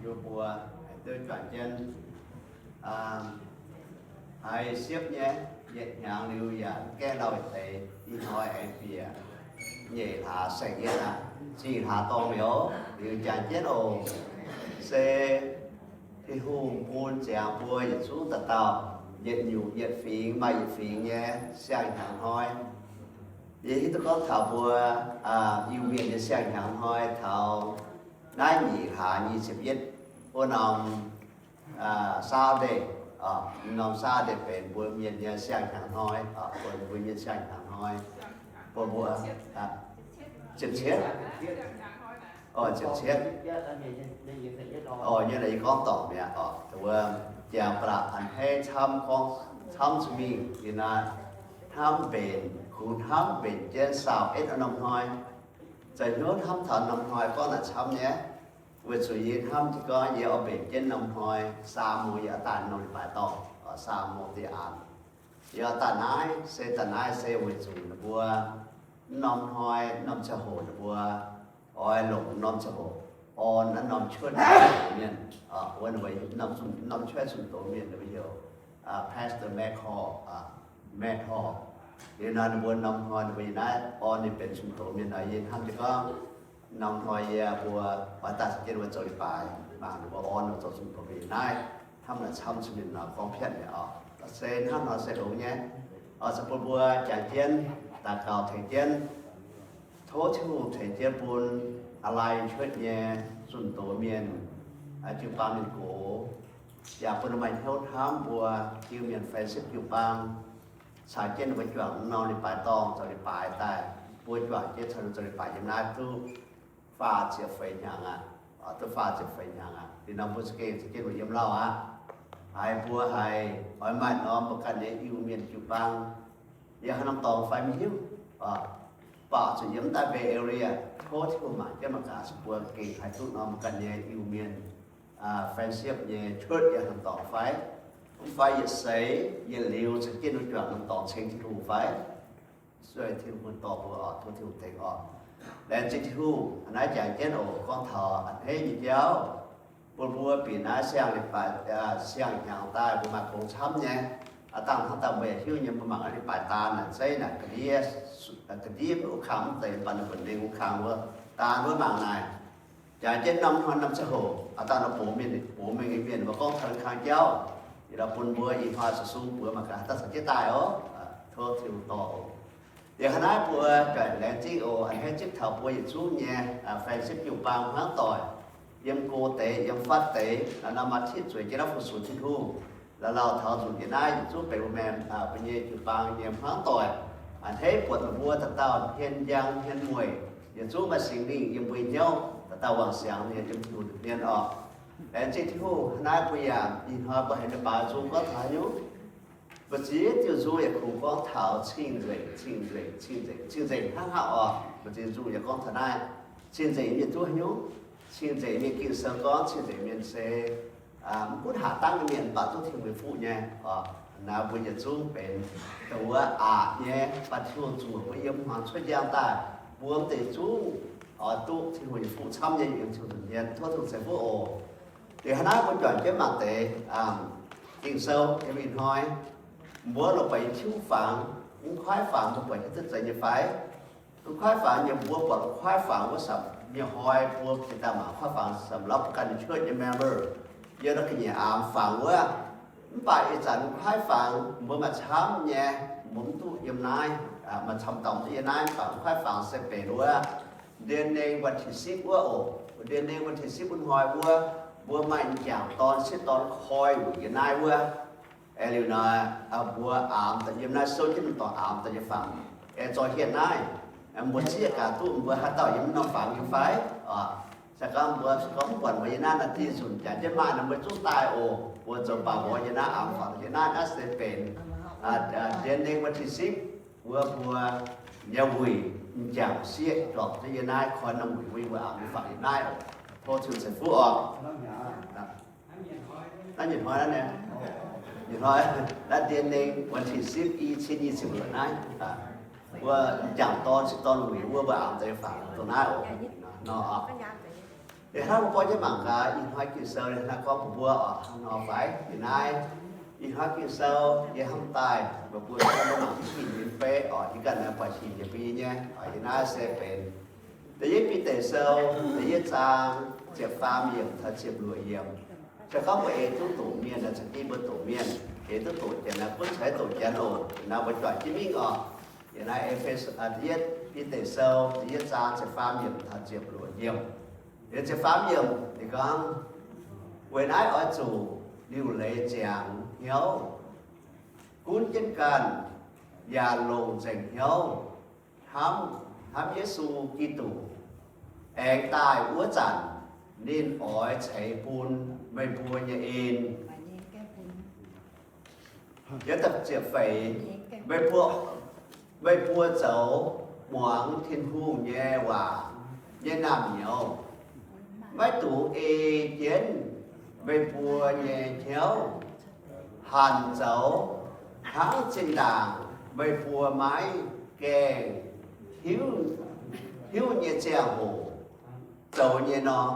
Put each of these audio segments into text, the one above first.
Yie mbuo haiz duqv juangc jienv, haiz siepv nyei, yietc hnyangx liuz yaac gaeqv lauh deix, ih hnoi aengx bieqc nyeic hlaax saeng-yietv aqv. Zingh hlaax dorngh mi'aqv, liuz jangx jienv oc. Se Tin-Hungh bun ziangx mbuo yietc zungv dauh dauh yietc nyungc yietc fingx maaih yietc fingx nyei siang-hnyangx hnoi. Yie hiuv duqv gorngv taux mbuo Iu-Mienh nyei siang-hnyangx hnoi taux naaiv nyeic hlaax nyic ziepc yietv wuov norm Saturday, norm Saturday benx mbuo Mienh nyei siang-hnyangx hnoi, mbuo Mienh siang-hnyangx hnoi, mbuo mbuo ziepc cietv, ziepc cietv, nyei naaiv yie gorngv dorngc mi'aqv oc. Wuov jangx ba'laqc a'hneiv camv, gorngv camv zuqc mingh liuz naaiv, hnamv mbenc, kungx hnamv mbenc jienv saauc etv norm hnoi. Za'hnyouv hnamv taux norm hnoi gorngv naaic camv nyei, weic zuqc yie hnamv jienv gorngv yie oix mbenc jienv norm hnoi, saa mungz yie oix daaih norm leiz-baaix dorngh, saa mungz dieh aanx. Yie oix daaih naaiv se daaih naaiv se weic zuqc ninh mbuo norm hnoi norm ziangh hoc ninh mbuo oix longc norm ziangh hoc orn naaiv norm church mienh, wuov norm church zunh doz mienh ninh mbuo heuc Pastor Mekor, Mekor. Liuz nor ninh mbuo norm hnoi ninh mbuo yiem naaiv orn ninh benx zunh doz mienh nor, yie hnamv jienv gorngv norm hnoi yie mbuo oix daaih za'gengh wuov zoux leiz-baaix, mangc ninh mbuo orn ninh mbuo zoux zunh doz mienh naaiv. Hnamv naaic camv zuqc mienh nor gorngv piatv mi'aqv oc. Se hnangv nor se longx nyei. Oix zuqc bun mbuo jangx jienv daux gaux tengx jienv tov Tin-Hungh tengx jienv bun a'lai cuotv nyei zunh doz mienh, jiu-baang mienh gox, yaac bun maaih hnyouv hnamv mbuo Iu-Mienh fellowship jiu-baang caux jienv ninh mbuo juangc norm leiz-baaix dorngh zoux leiz-baaix daaih. Mbuo juangc jienv caux ninh zoux leiz-baaix yiem naaiv duqv faah ziepc feix hnyangx aqv. Duqv faah ziepc feix hnyangx aqv. Liuz nor mbuo za'gengh za'gengh yiem lauh aqv. Haiz mbuo haiz oix maaih norm mbuo ganh nyei Iu-Mienh jiu-baang yiem haaix norm dorngx fai maiv hiuv, baac zuqc yiem daaih Bay Area, tov Tin-Hungh mangc jienv mangc gaax, se mbuo gengh haih duqv norm mbuo ganh nyei Iu-Mienh fellowship nyei church yiem haaix norm dorngx fai, mv fai yietc seix yietc liuz caux jienv ninh juangc norm dorngx ceng Tin-Hungh fai. Sueih Tin-Hungh dorh mbuo oc, tov Tin-Hungh tengx oc. Laengz zingh Tin-Hungh. Naaiv jangx jienv oc, gorngv taux a'hneiv nyei jauv, bun mbuo bieqc naaiv siang-hnyangx daaih mbuo maaih gong camv nyei. Aav dangh hnangv daaih mbuo yaac hiuv nyei, mbuo mangc leiz-baaix daan naaic zeiv naaic ga'ndiev, ga'ndiev mv kangx mv deix, mv baac ninh mbuo nengh wuov kangx wuov daan wuov mangc naaic. Jangx jienv norm hnoi norm ziangh hoc aav dangh nor box mienh, box mengh nyei mienh mbuo gorngv taux kangx jauv, yie bun mbuo ih hnoi zuqc sung buoz mangc gaax haaix dauh caux jienv daaih oc. Tov Tin-Hungh dorh oc. Liuz hnangv naaiv mbuo juangc laengz zingh oc, a'hneiv zipv taux mbuo yietc zungv nyei fellowship jiu-baang hnangv doic, yiem go deix yiem fatv deix, la'hnamh maaih tipv zueiz jienv naaiv fu-sux Tin-Hungh. La'laauh taux nzunc yiem naaiv yietc zungv benx mbuo maengx, mbuo nyei jiu-baang nyei hnangv doic. A'hneiv buatc meih mbuo dauh dauh hmien njang hmien mueic, yietc zungv maaih Singx Lingh yiem mbuo nyei hnyouv, dauh dauh wangc siangx nyei yiem Tin-Hungh nza'hmien oc. Laengz zingh Tin-Hungh. Hnangv naaiv mbuo yaac ih hnoi mbuo haiz ninh baaux nzung gorngv taux haaix nyungc, mbuo ziex diuh nzung yaac kungx gorngv taux cing-nzengc, cing-nzengc, cing-nzengc, cing-nzengc hnangv haaix oc. Mbuo ziex nzung yaac gorngv taux naaiv. Cing-nzengc mienh duqv haaix nyungc? Cing-nzengc mienh, Ging-Sou gorngv cing-nzengc mienh se mv gunv haaix dangv nyei mienh mv baac duqv Tin-Hungh nyei fuqv nyei oc. Naaiv mbuo yietc zungv benx dongh wuov aqc nyei, baac Tin-Hungh zuqc mbuo yiem hmuangx cuotv njang daaih, mbuo mv deix zungv oix duqv Tin-Hungh nyei fuqv camv nyei, yiem Tin-Hungh nza'hmien. Tov Tin-Hungh ceix fuqv oc. Liuz hnangv naaiv mbuo juangc jienv mangc deix Ging-Sou yiem ih hnoi, mbuo lorqc buatc nyei tiuv fangx, mv kuaaiv fangx mbuo buatc hiuv duqv zeiz nyei fai? Mv kuaaiv fangx nyei, mbuo buatc lorqc kuaaiv fangx wuov samc nyei hnoi mbuo jiex daaih mangc kuaaiv fangx samc lauh mbuo ganh nyei church nyei member yiem naaiv ga'nyiec aamx fangx wuov. Mv baac ih zanc mv kuaaiv fangx mbuo maaih camv nyei, mbuo mv duqv yiem naaiv, maaih camv dauh mv duqv yiem naaiv. Mv baac mv kuaaiv fangx se benx wuov ndien nengh วันที่สิบ wuov oc. Ndien nengh วันที่สิบ wuov hnoi wuov, mbuo maaih m'jangc dorn sieqv dorn koi wuic yiem naaiv wuov. Aengx liuz nor, mbuo aamx daaih yiem naaiv, souv jienv m'dorh aamx daaih nyei fangx, aengx zorqv hieh naaiv. Mbuo zieqv gaax duqv mbuo haaix dauh yiem norm fangx nyei fai? Se gorngv mbuo, se gorngv mv buatc mbuo yiem naaiv, naaiv dih nzunc jangx jienv maaih nor mbuo zungv daaih oc. Mbuo zoux baaux mbuo yiem naaiv aamx fangx hieh naaiv, naaiv se benx ndien nengh วันที่สิบ wuov mbuo nyei wuic m'jangc sieqv ndorpc duqv yiem naaiv koi norm wuic wuov, mbuo aamx nyei fangx yiem naaiv oc. Tov Tin-Hungh ceix fuqv oc. Naaiv nyei hnoi naaiv, nyei hnoi, naaiv ndien nengh วันที่สิบ i cin nyic ziepc luoqc naaiv, mbuo m'jangc dorn sieqv dorn wuic wuov mbuo aamx deix fangx dongh naaiv oc. Nor oc. Hnangv mbuo borqv jienv mangc gaax, ih hnoi Ging-Sou naaiv gorngv mbuox mbuo oc, hnangv nor fai? Ih naaiv, ih hnoi Ging-Sou yie hnamv daaih mbuox mbuo, mbuo mangc jienv Ging-Sou fei oc, yie ganh naaiv buatc sic nyei bun yie nyei oc. Ih naaiv se benx Da'yietv Bide Sou da'yietv zaang ziepc faam yiemc taux ziepc luoqc yiemc. Se gorngv mbuo ei duqv doqc mienh, naaiv za'gengh mbuo doqc mienh. Ei duqv doqc janx naaiv, gunv ceix doqc janx oc. Naaiv mbuo juangc jienv mingh oc. Yiem naaiv E^fe, Da'yietv Bide Sou da'yietv zaang ziepc faam yiemc taux ziepc luoqc yiemc. Liuz ziepc faam yiemc ninh gorngv, Weic naaiv oix zuqc liuc leiz ziangx hnyouv, gunv jienv ganh, yaac longc nzengc hnyouv hnamv, hnamv Yesu Giduc. Aengx daaih wuov zanc ninh oix ceix bun meih mbuo nyei en. Meih mbuo, meih mbuo zoux muangx Tin-Hungh nyei waac nyei naamh nyouz, maiv dungx ei jienv meih mbuo nyei hnyouv hanc zoux hnangv zinh ndaangc meih mbuo maiv gaengh hiuv nyei ziangh hoc zoux nyei nor.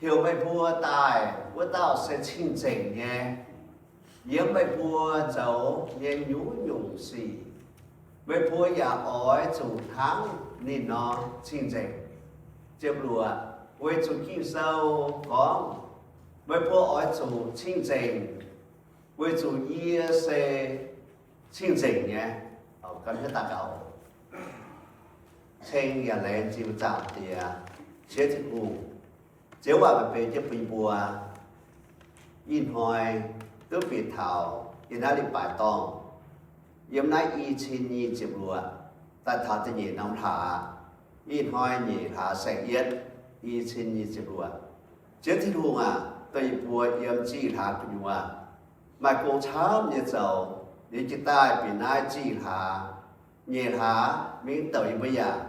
Heuc meih mbuo daaih wuov dauh se cing-nzengc nyei. Yiem meih mbuo zoux nyei nyungc-nyungc sic, meih mbuo yaac oix zuqc hnangv ninh nor cing-nzengc. Ziepc luoqc, weic zuqc Ging-Sou gorngv, meih mbuo oix zuqc cing-nzengc, weic zuqc yie se cing-nzengc nyei. Ceng yaac laengz zingh zaangc Diex, Ziouv Tin-Hungh, Ziouv waac meih benx jienv bun yie mbuo ih hnoi duqv bieqc taux yiem naaiv leiz-baaix dorngh, yiem naaiv i cin nyic ziepc luoqc daaih taux da'nyeic norm hlaax. Ih hnoi nyeic hlaax saeng-yietv, i cin nyic ziepc luoqc. Ziouv Tin-Hungh aac, dongh yie mbuo yiem zih hlaax gu'nyuoz maaih gong camv nyei zoux, liuz jiex daaih bieqc naaiv zih hlaax, nyeic hlaax mingh douc yie mbuo yaac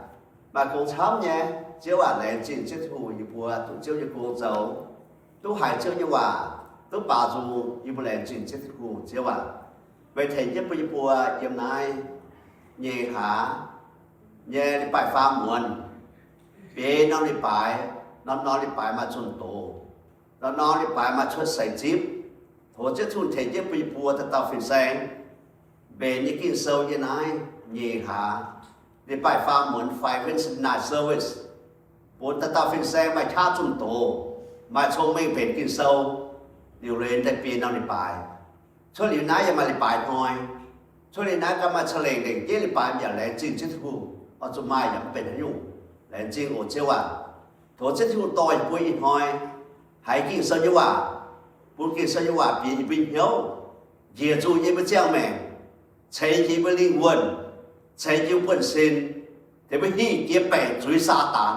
maaih gong camv nyei. Ziouv aac, laengz zingh Ziouv Tin-Hungh, yie mbuo duqv Ziouv nyei gong zoux, duqv haiz Ziouv nyei waac, duqv baaux nzung. Yie mbuo laengz zingh Ziouv Tin-Hungh. Ziouv aac, meih tengx jienv bun yie mbuo yiem naaiv nyeic hlaax nyei leiz-baaix faam muonz, biei norm leiz-baaix, norm-norm leiz-baaix maaih zunh doz, norm-norm leiz-baaix maaih cuotv seix zipv. Tov Ziouv Tin-Hungh tengx jienv bun yie mbuo dauh dauh fin-saeng mbenc nyei Ging-Sou yiem naaiv nyeic hlaax leiz-baaix faam muonz fai Wednesday night service, bun dauh dauh fin-saeng maaih qaqv zunh doz, maaih cong-mengh mbenc Ging-Sou liuc leiz daaih biei norm leiz-baaix. Cuotv liuz naaiv yaac maaih leiz-baaix hnoi. Cuotv liuz naaiv ganh maaih ca'lengc lengc jeiv leiz-baaix, yaac laengz zingh Ziouv Tin-Hungh. Oix zuqc maaih yaac mv benx haaix nyungc. Laengz zingh oc Ziouv aac. Tov Ziouv Tin-Hungh dorh yie mbuo ih hnoi haiz Ging-Sou nyei waac, bun Ging-Sou nyei waac bieqc yie mbuo hnyouv, njiec nzungh yie mbuo ziangh maengc, ceix jiez yie mbuo lingh wuonh, ceix jiez yie mbuo buonv-sin, tengx mbuo hingh jiex baengc zuiz Saadaan,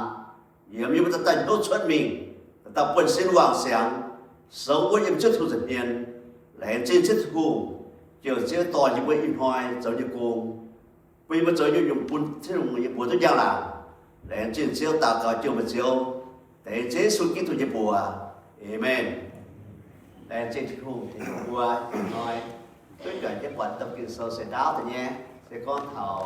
yiem yie mbuo dauh dauh hnyouv cuotv mingh, dauh dauh buonv-sin wangc siangx, soux wuov yiem Ziouv Tin-Hungh nza'hmien. Laengz zingh Ziouv Tin-Hungh, ziouc Ziouv dorh yie mbuo ih hnoi zoux nyei gong, bun yie mbuo zoux nyungc-nyungc bun Tin-Hungh yie mbuo duqv njang-laangc. Laengz zingh Ziouv, daux gaux jouh meih Ziouv, dengv Ziouv Yesu Giduc nyei mbuox. Aamen. Laengz zingh Tin-Hungh, Tin-Hungh mbuo ih hnoi duqv juangc jienv buatc domh Ging-Sou se ndaauv deix nyei, se gorngv taux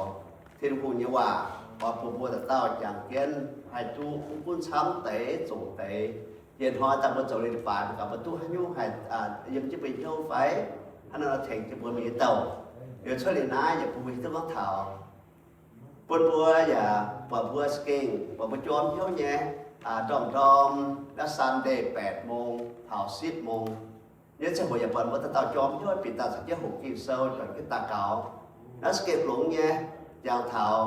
Tin-Hungh nyei waac oix bun mbuo dauh dauh jangx jienv haih duqv mv gunv camv deix zoqc deix. Ih hnoi daaih mbuo zoux leiz-baaix, mbuo gaax mbuo duqv haaix nyungc haih yiem jienv mbuo hnyouv fai hnangv nor tengx jienv mbuo mingh nyei douh. Liuz cuotv liuz naaiv yaac bun mbuo hiuv duqv gorngv taux bun mbuo yaac buatc mbuo za'gengh buatc mbuo jorm hnyouv nyei, ndorm-ndorm naaiv Sunday แปดโมง taux สิบโมง nyei ziangh hoc yaac buatc mbuo dauh dauh jorm hnyouv bieqc daaih caux jienv hoqc Ging-Sou, juangc jienv daux gaux. Naaiv za'gengh longx nyei. Jangx taux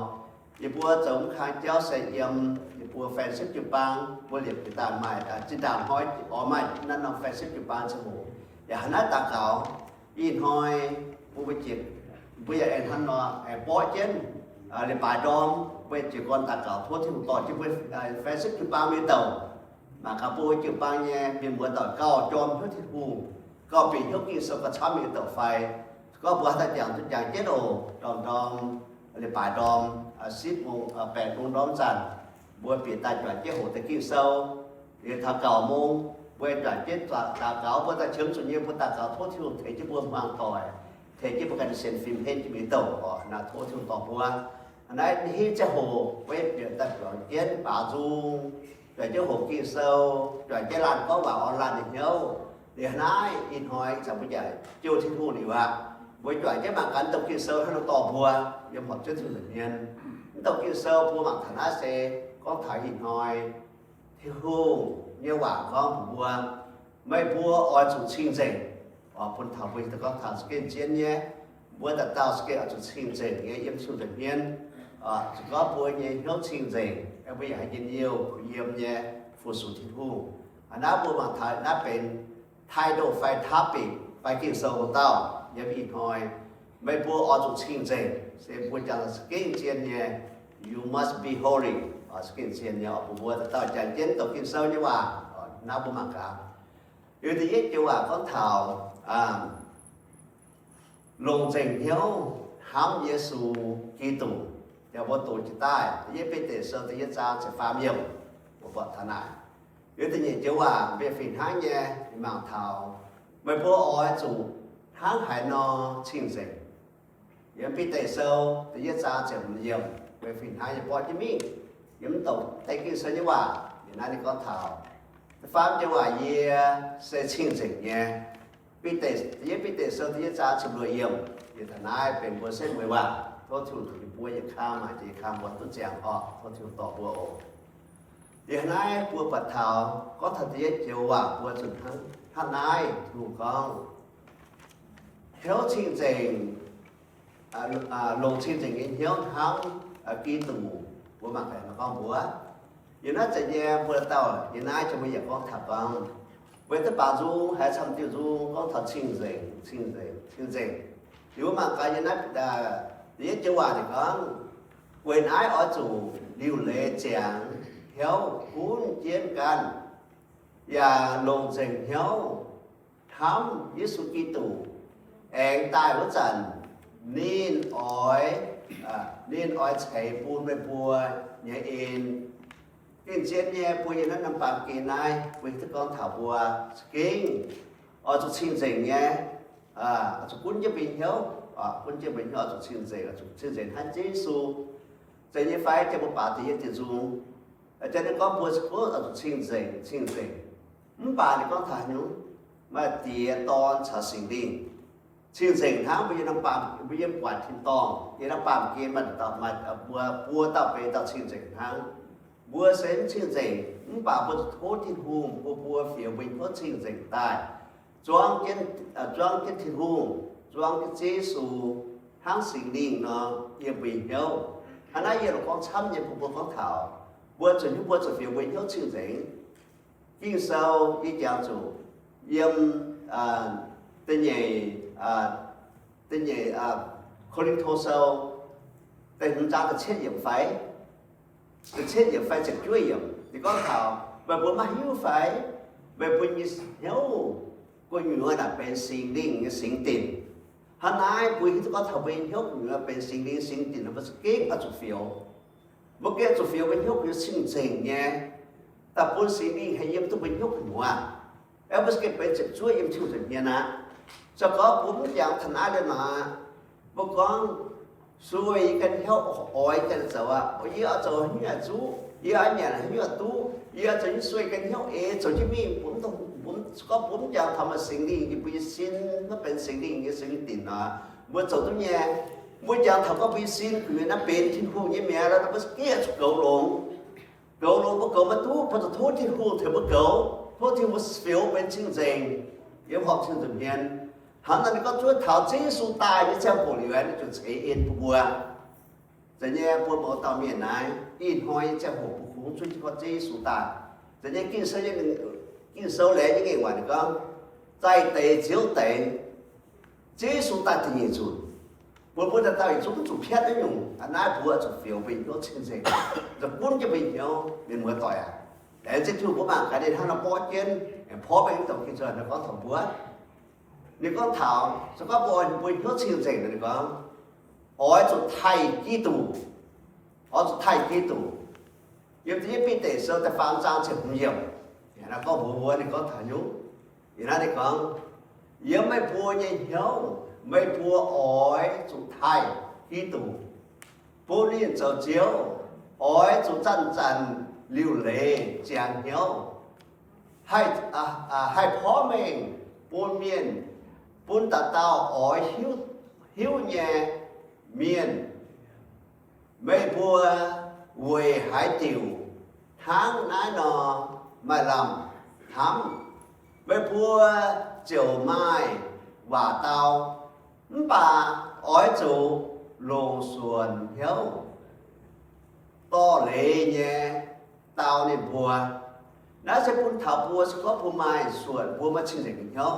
yie mbuo zoux mv kang jauv se yiem yie mbuo Fellowship jiu-baang, mbuo liepc bieqc daaih maaih zinh ndaangc hnoi oix maaih naaiv norm Fellowship jiu-baang ziangh hoc yaac hnangv naaiv daux gaux. Ih hnoi mbuo, mbuo jiex, mbuo yaac aengx hnangv nor aengx borqv jienv leiz-baaix ndorm, mbuo jiez gorn daux gaux tov Tin-Hungh dorh jienv mbuo Fellowship jiu-baang mingh nyei douc. Mangc gaax mbuo jiu-baang nyei mienh muoz doic gauh jorm hnyouv Tin-Hungh, gauh bieqc hnyouv Ging-Sou gauh camv mingh nyei douc fai. Gorngv mbuo haaix dauh jangx duqv jangx jienv oc, ndorm-ndorm, leiz-baaix ndorm, สิบโมง, แปดโมง ndorm zanc, mbuo bieqc daaih juangc jienv hoqc deix Ging-Sou. Liuz taux เก้าโมง mbuo juangc jienv daux gaux, mbuo daaih qiemx zuqc nyei mbuo daux gaux tov Tin-Hungh tengx jienv mbuo hmuangx doic, tengx jienv mbuo ganh nyei sienx fim henv jienv mingh nyei douc oc. Naaiv tov Tin-Hungh dorh mbuo. Hnangv naaiv hiuv ziangh hoc mbuo bieqc daaih juangc jienv baaux nzung, juangc jienv hoqc Ging-Sou, juangc jienv laanh gorngv waac orn laanh nyei hnyouv. Liuz hnangv naaiv ih hnoi ih zanc mbuo yaac jouh Tin-Hungh liuz aqv, mbuo juangc jienv mangc gaax mv douc Ging-Sou hnangv nor dorh mbuo yiem horpc zuonv Tin-Hungh nyei hmien. Mv douc Ging-Sou mbuo mangc taux naaiv se gorngv taux ih hnoi Tin-Hungh nyei waac gorngv mbuox mbuo, meih mbuo oix zuqc cing-nzengc. Oix bun taux mbuo gorngv taux za'gengh zien nyei, mbuo dauh dauh za'gengh oix zuqc cing-nzengc nyei yiem Tin-Hungh nza'hmien. Zuqc gorngv mbuo nyei hnyouv cing-nzengc, mbuo yaac haih njien-youh kuh yiem nyei fu-sux Tin-Hungh. Hnangv naaiv mbuo mangc taux naaiv benx title fai topic fai Ging-Sou wuov dauh yiem ih hnoi, meih mbuo oix zuqc cing-nzengc, se mbuo jangx za'gengh zien nyei, you must be holy, oix za'gengh zien nyei. Oix bun mbuo dauh dauh jangx jienv douc Ging-Sou nyei waac. Hnangv mbuo mangc gaax, liuz da'yietv joux waac gorngv taux longc nzengc hnyouv hnamv Yesu Giduc. Yaac mbuo doqc jiex daaih da'yietv Bide Sou da'yietv zaang ziepc faam yiemc, mbuo buatc taux naaic. Liuz da'nyeic joux waac mbuo fih hnangv nyei mangc taux, meih mbuo oix zuqc hnangv haaix nor cing-nzengc. Yiem Bide Sou da'yietv zaang ziepc hmz yiemc, mbuo fih hnangv nyei borqv jienv mingh. Yiem mv douc deix Ging-Sou nyei waac, yiem naaiv ninh gorngv taux da'faam joux waac, yie se cing-nzengc nyei. Bide, da'yietv Bide Sou da'yietv zaang ziepc luoqc yiemc, yiem taux naaiv benx mbuo setv mueiz waac. Tov Tin-Hungh zuqc ninh mbuo yietc kang maaic jiex yietc kang mbuo duqv ziangh orqc. Tov Tin-Hungh dorh mbuo oc. Yiem naaiv mbuo buatc taux gorngv taux da'yietv joux waac mbuo zuqc hnangv naaiv Tin-Hungh gorngv, hnyouv cing-nzengc, longc cing-nzengc nyei hnyouv hnamv Giduc. Mbuo mangc gaax nor gorngv mbuox, yiem naaiv zanc nyei mbuo dauh yiem naaiv jiex mbuo yaac gorngv taux gorngv, mbuo duqv baaux nzung haaix camv diuh nzung gorngv taux cing-nzengc, cing-nzengc, cing-nzengc. Liuz mbuo mangc gaax yiem naaiv da'yietv joux waac ninh gorngv, weic naaiv oix zuqc liuc leiz ziangx hnyouv gunv jienv ganh, yaac longc nzengc hnyouv hnamv Yesu Giduc, aengx daaih wuov zanc ninh oix, ninh oix ceix bun meih mbuo nyei en. Gengh zien nyei, mbuo yiem naaiv norm baamh gen naaiv, mbuo hiuv duqv gorngv taux mbuo za'gengh oix zuqc cing-nzengc nyei, oix zuqc gunv jienv mbuo nyei hnyouv, gunv jienv mbuo nyei hnyouv oix zuqc cing-nzengc, oix zuqc cing-nzengc hnangv Yesu. Zeiz nyei fai? Jiex mbuo baaux da'yietv diuh nzung, jiex ninh gorngv mbuo za'gengh oix zuqc cing-nzengc, cing-nzengc. Mv baac ninh gorngv taux haaix nyungc? Maaih Diex, Dorn caux Singx Lingh. Cing-nzengc hnangv mbuo yiem norm baamh, mbuo yiem gu'nguaaic tin-dorngh, yiem norm baamh gen maaih dauh, maaih mbuo, buo dauh benx dauh cing-nzengc hnangv. Mbuo se mv cing-nzengc, mv baac mbuo zuqc tov Tin-Hungh bun mbuo fioux mbuo nyei hnyouv cing-nzengc daaih, zuangv jienv, zuangv jienv Tin-Hungh, zuangv jienv Ziouv Yesu hnangv Singx Lingh nor yiem mbuo nyei hnyouv. Hnangv naaiv yie lorqc gorngv camv nyei bun mbuo gorngv taux mbuo zuqc, mbuo zuqc fioux mbuo nyei hnyouv cing-nzengc. Ging-Sou yie jangx zuqc yiem da'nyeic, da'nyeic Ko^lin^to Sou da'hmz zaang da'cietv yiemc fai, da'cietv yiemc fai ziepc juov yiemc, ninh gorngv taux meih mbuo maiv hiuv fai, meih mbuo nyei hnyouv gu'nyuoz naaic benx Singx Lingh nyei singx dinc. Hnangv naaiv mbuo hiuv duqv gorngv taux mbuo nyei hnyouv gu'nyuoz benx Singx Lingh singx dinc nor, mbuo za'gengh oix zuqc fioux. Mbuo gengh zuqc fioux mbuo hnyouv gu'nyuoz cing-nzengc nyei, daaih bun Singx Lingh haih yiem duqv mbuo hnyouv gu'nyuoz. Aeqv, mbuo za'gengh benx ziepc zuoqv yiem Tin-Hungh nza'hmien aqv. Se gorngv mbuo mv jangx taux naaiv liuz nor, mbuo gorngv, sueih yie ganh hnyouv oix ganh zoux aqv. Yie oix zoux haaix nyungc zuqv, yie oix nyanc haaix nyungc duqv, yie oix zoux nyei sueih ganh hnyouv eix zoux jienv mingh. Mbuo mv, gorngv mbuo mv jangx taux maaih Singx Lingh yiem mbuo nyei sin, maiv benx Singx Lingh nyei singx dinc nor, mbuo zoux duqv nyei. Mbuo jangx taux gorngv mbuo nyei sin gu'nyuoz naaiv benx Tin-Hungh nyei mi'aqv nor, mbuo gengh zuqc goux longx. Goux longx mbuo goux maiv duqv, mbuo zuqc tov Tin-Hungh tengx mbuo goux, tov Tin-Hungh fioux benx cing-nzengc yiem horpc Tin-Hungh nza'hmien. Hnangv naaic ninh gorngv zuov taux Ziouv Yesu daaih nyei ziangh hoc liuz, ninh ziouc ceix en bun mbuo. Zeiz nyei, mbuo mouz dauh mienh naaiv, ih hnoi nyei ziangh hoc mbuo kungx zuov jienv gorngv Ziouv Yesu daaih. Zeiz nyei, Ging-Sou nyei, Ging-Sou laengz nyei ngaengc waac ninh gorngv, zaih deix nziouv deix, Ziouv Yesu daaih da'nyeic nzunc, bun mbuo dauh dauh yietc zungv mv zuqc piatv naaiv nyungc. Aa, naaiv mbuo zuqc fioux mbuo nyei hnyouv cing-nzengc, zuqc gunv jienv mbuo nyei hnyouv. Mienh muoz-doic aac, laengz zingh Tin-Hungh mbuo mangc gaax ninh hnangv nor borqv jienv, porv mengh mv dongz Ging-Sou nor gorngv taux mbuo. Ninh gorngv taux se gorngv mbuo, mbuo hnyouv cing-nzengc nor, ninh gorngv, oix zuqc taaih Giduc. Oix zuqc taaih Giduc. Yiem da'yietv Bide Sou da'faam zaang ziepc hmz yiemc, naaiv gorngv mbuox mbuo ninh gorngv taux haaix nyungc. Yiem naaiv ninh gorngv, yiem meih mbuo nyei hnyouv meih mbuo oix zuqc taaih Giduc. bun ninh zoux Ziouv. Oix zuqc zanc-zanc liuc leiz ziangx hnyouv, haih, haih porv mengh bun mienh, bun dauh dauh oix hiuv nyei mienh, meih mbuo weic haaix diuc hnangv naaiv nor maaih lamh hnamv? Meih mbuo ziouc maaih waac dau, mv baac oix zuqc longc suonc hnyouv dorh leiz nyei dau ninh mbuo. Naaiv se bun taux mbuo se gorngv mbuo maaih suonc, mbuo maaih cing-nzengc hnyouv.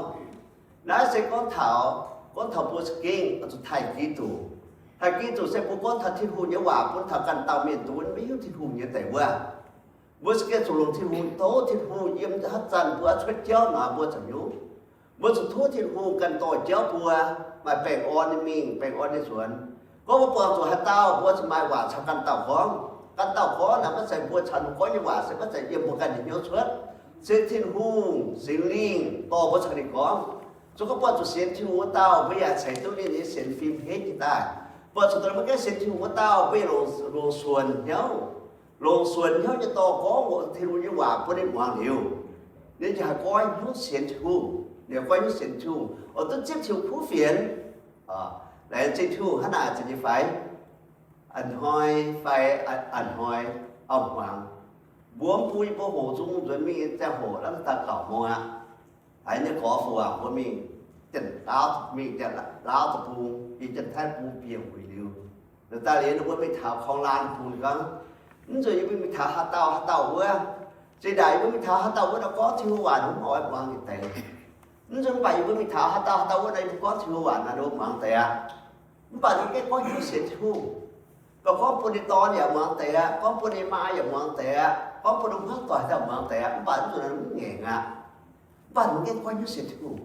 Naaiv se gorngv taux, gorngv taux mbuo za'gengh oix zuqc taaih Giduc. Taaih Giduc se mbuo gorngv taux Tin-Hungh nyei waac bun taux ganh dauh mienh duqv maiv hiuv Tin-Hungh nyei deix wuov. Mbuo za'gengh zuqc longc Tin-Hungh, tov Tin-Hungh yiem haaix zanc mbuo cuotv jauv nor mbuo zuqc hiuv. Mbuo zuqc tov Tin-Hungh ganh dorh jauv mbuo, maaih baengh orn ninh mingh, baengh orn ninh nzuonx. Gorngv mbuo buangh zuqc haaix dauh, mbuo zuqc maaih waac caux ganh dauh gorngv. Ganh dauh gorngv naaic maiv zeiz mbuo caux ninh gorngv nyei waac, se maiv zeiz yiem mbuo ganh nyei hnyouv cuotv. Se Tin-Hungh Singx Lingh dorh mbuo caux ninh gorngv. Se gorngv buatc zuqc sienx Tin-Hungh wuov dauh, mbuo yaac ceix duqv ninh nyei sienx fim henv jiex daaih. Buatc zuqc dongh maiv gaengh sienx Tin-Hungh wuov dauh, mbuo yaac longc, longc suonc hnyouv, longc suonc hnyouv nyei dorh gorngv Tin-Hungh nyei waac bun ninh muangx liuz, ninh ziouc haih goiv hnyouv sienx Tin-Hungh. Ninh goiv hnyouv sienx Tin-Hungh, oix duqv zipv Tin-Hungh kuv fienx. Laengz zingh Tin-Hungh hnangv naaic, zeiz nyei fai? A'hnoi fai a'hnoi auv-hmuangx, mbuo mv bun yie mbuo hoqc nzung nzuonx mingh ziangh hoc naaiv daaih gauh mong aqv. Haiz nyei gorx fu waac mbuo mingh, Janx-Laauv mingh, Janx-Laauv deic-bung, yiem Janx-Taiv bung bieqc wuic liuz, daaih liuz ninh mbuo mingh taux Korng-Laa deic-bung, ninh gorngv, mv nzunc yie mbuo mingh taux haaix dauh haaix dauh wuov, zinh ndaangc yie mbuo mingh taux haaix dauh wuov nor gorngv Tin-Hungh waac ninh mv oix muangx deix. Mv nzunc mv baac yie mbuo mingh taux haaix dauh haaix dauh wuov nor, yie mbuo gorngv Tin-Hungh waac nor ninh mbuo muangx deix aqv. Mv baac ninh mv gaengh goiv hnyouv sienx Tin-Hungh. Mv baac gorngv bun ninh dorn yaac muangx deix aqv, gorngv bun ninh maa yaac muangx deix aqv, gorngv bun ninh hmuangv doic yaac muangx deix aqv, mv baac mv nzunc ninh mv ngaengc aqv. Mv baac ninh mv gaengh goiv hnyouv sienx Tin-Hungh.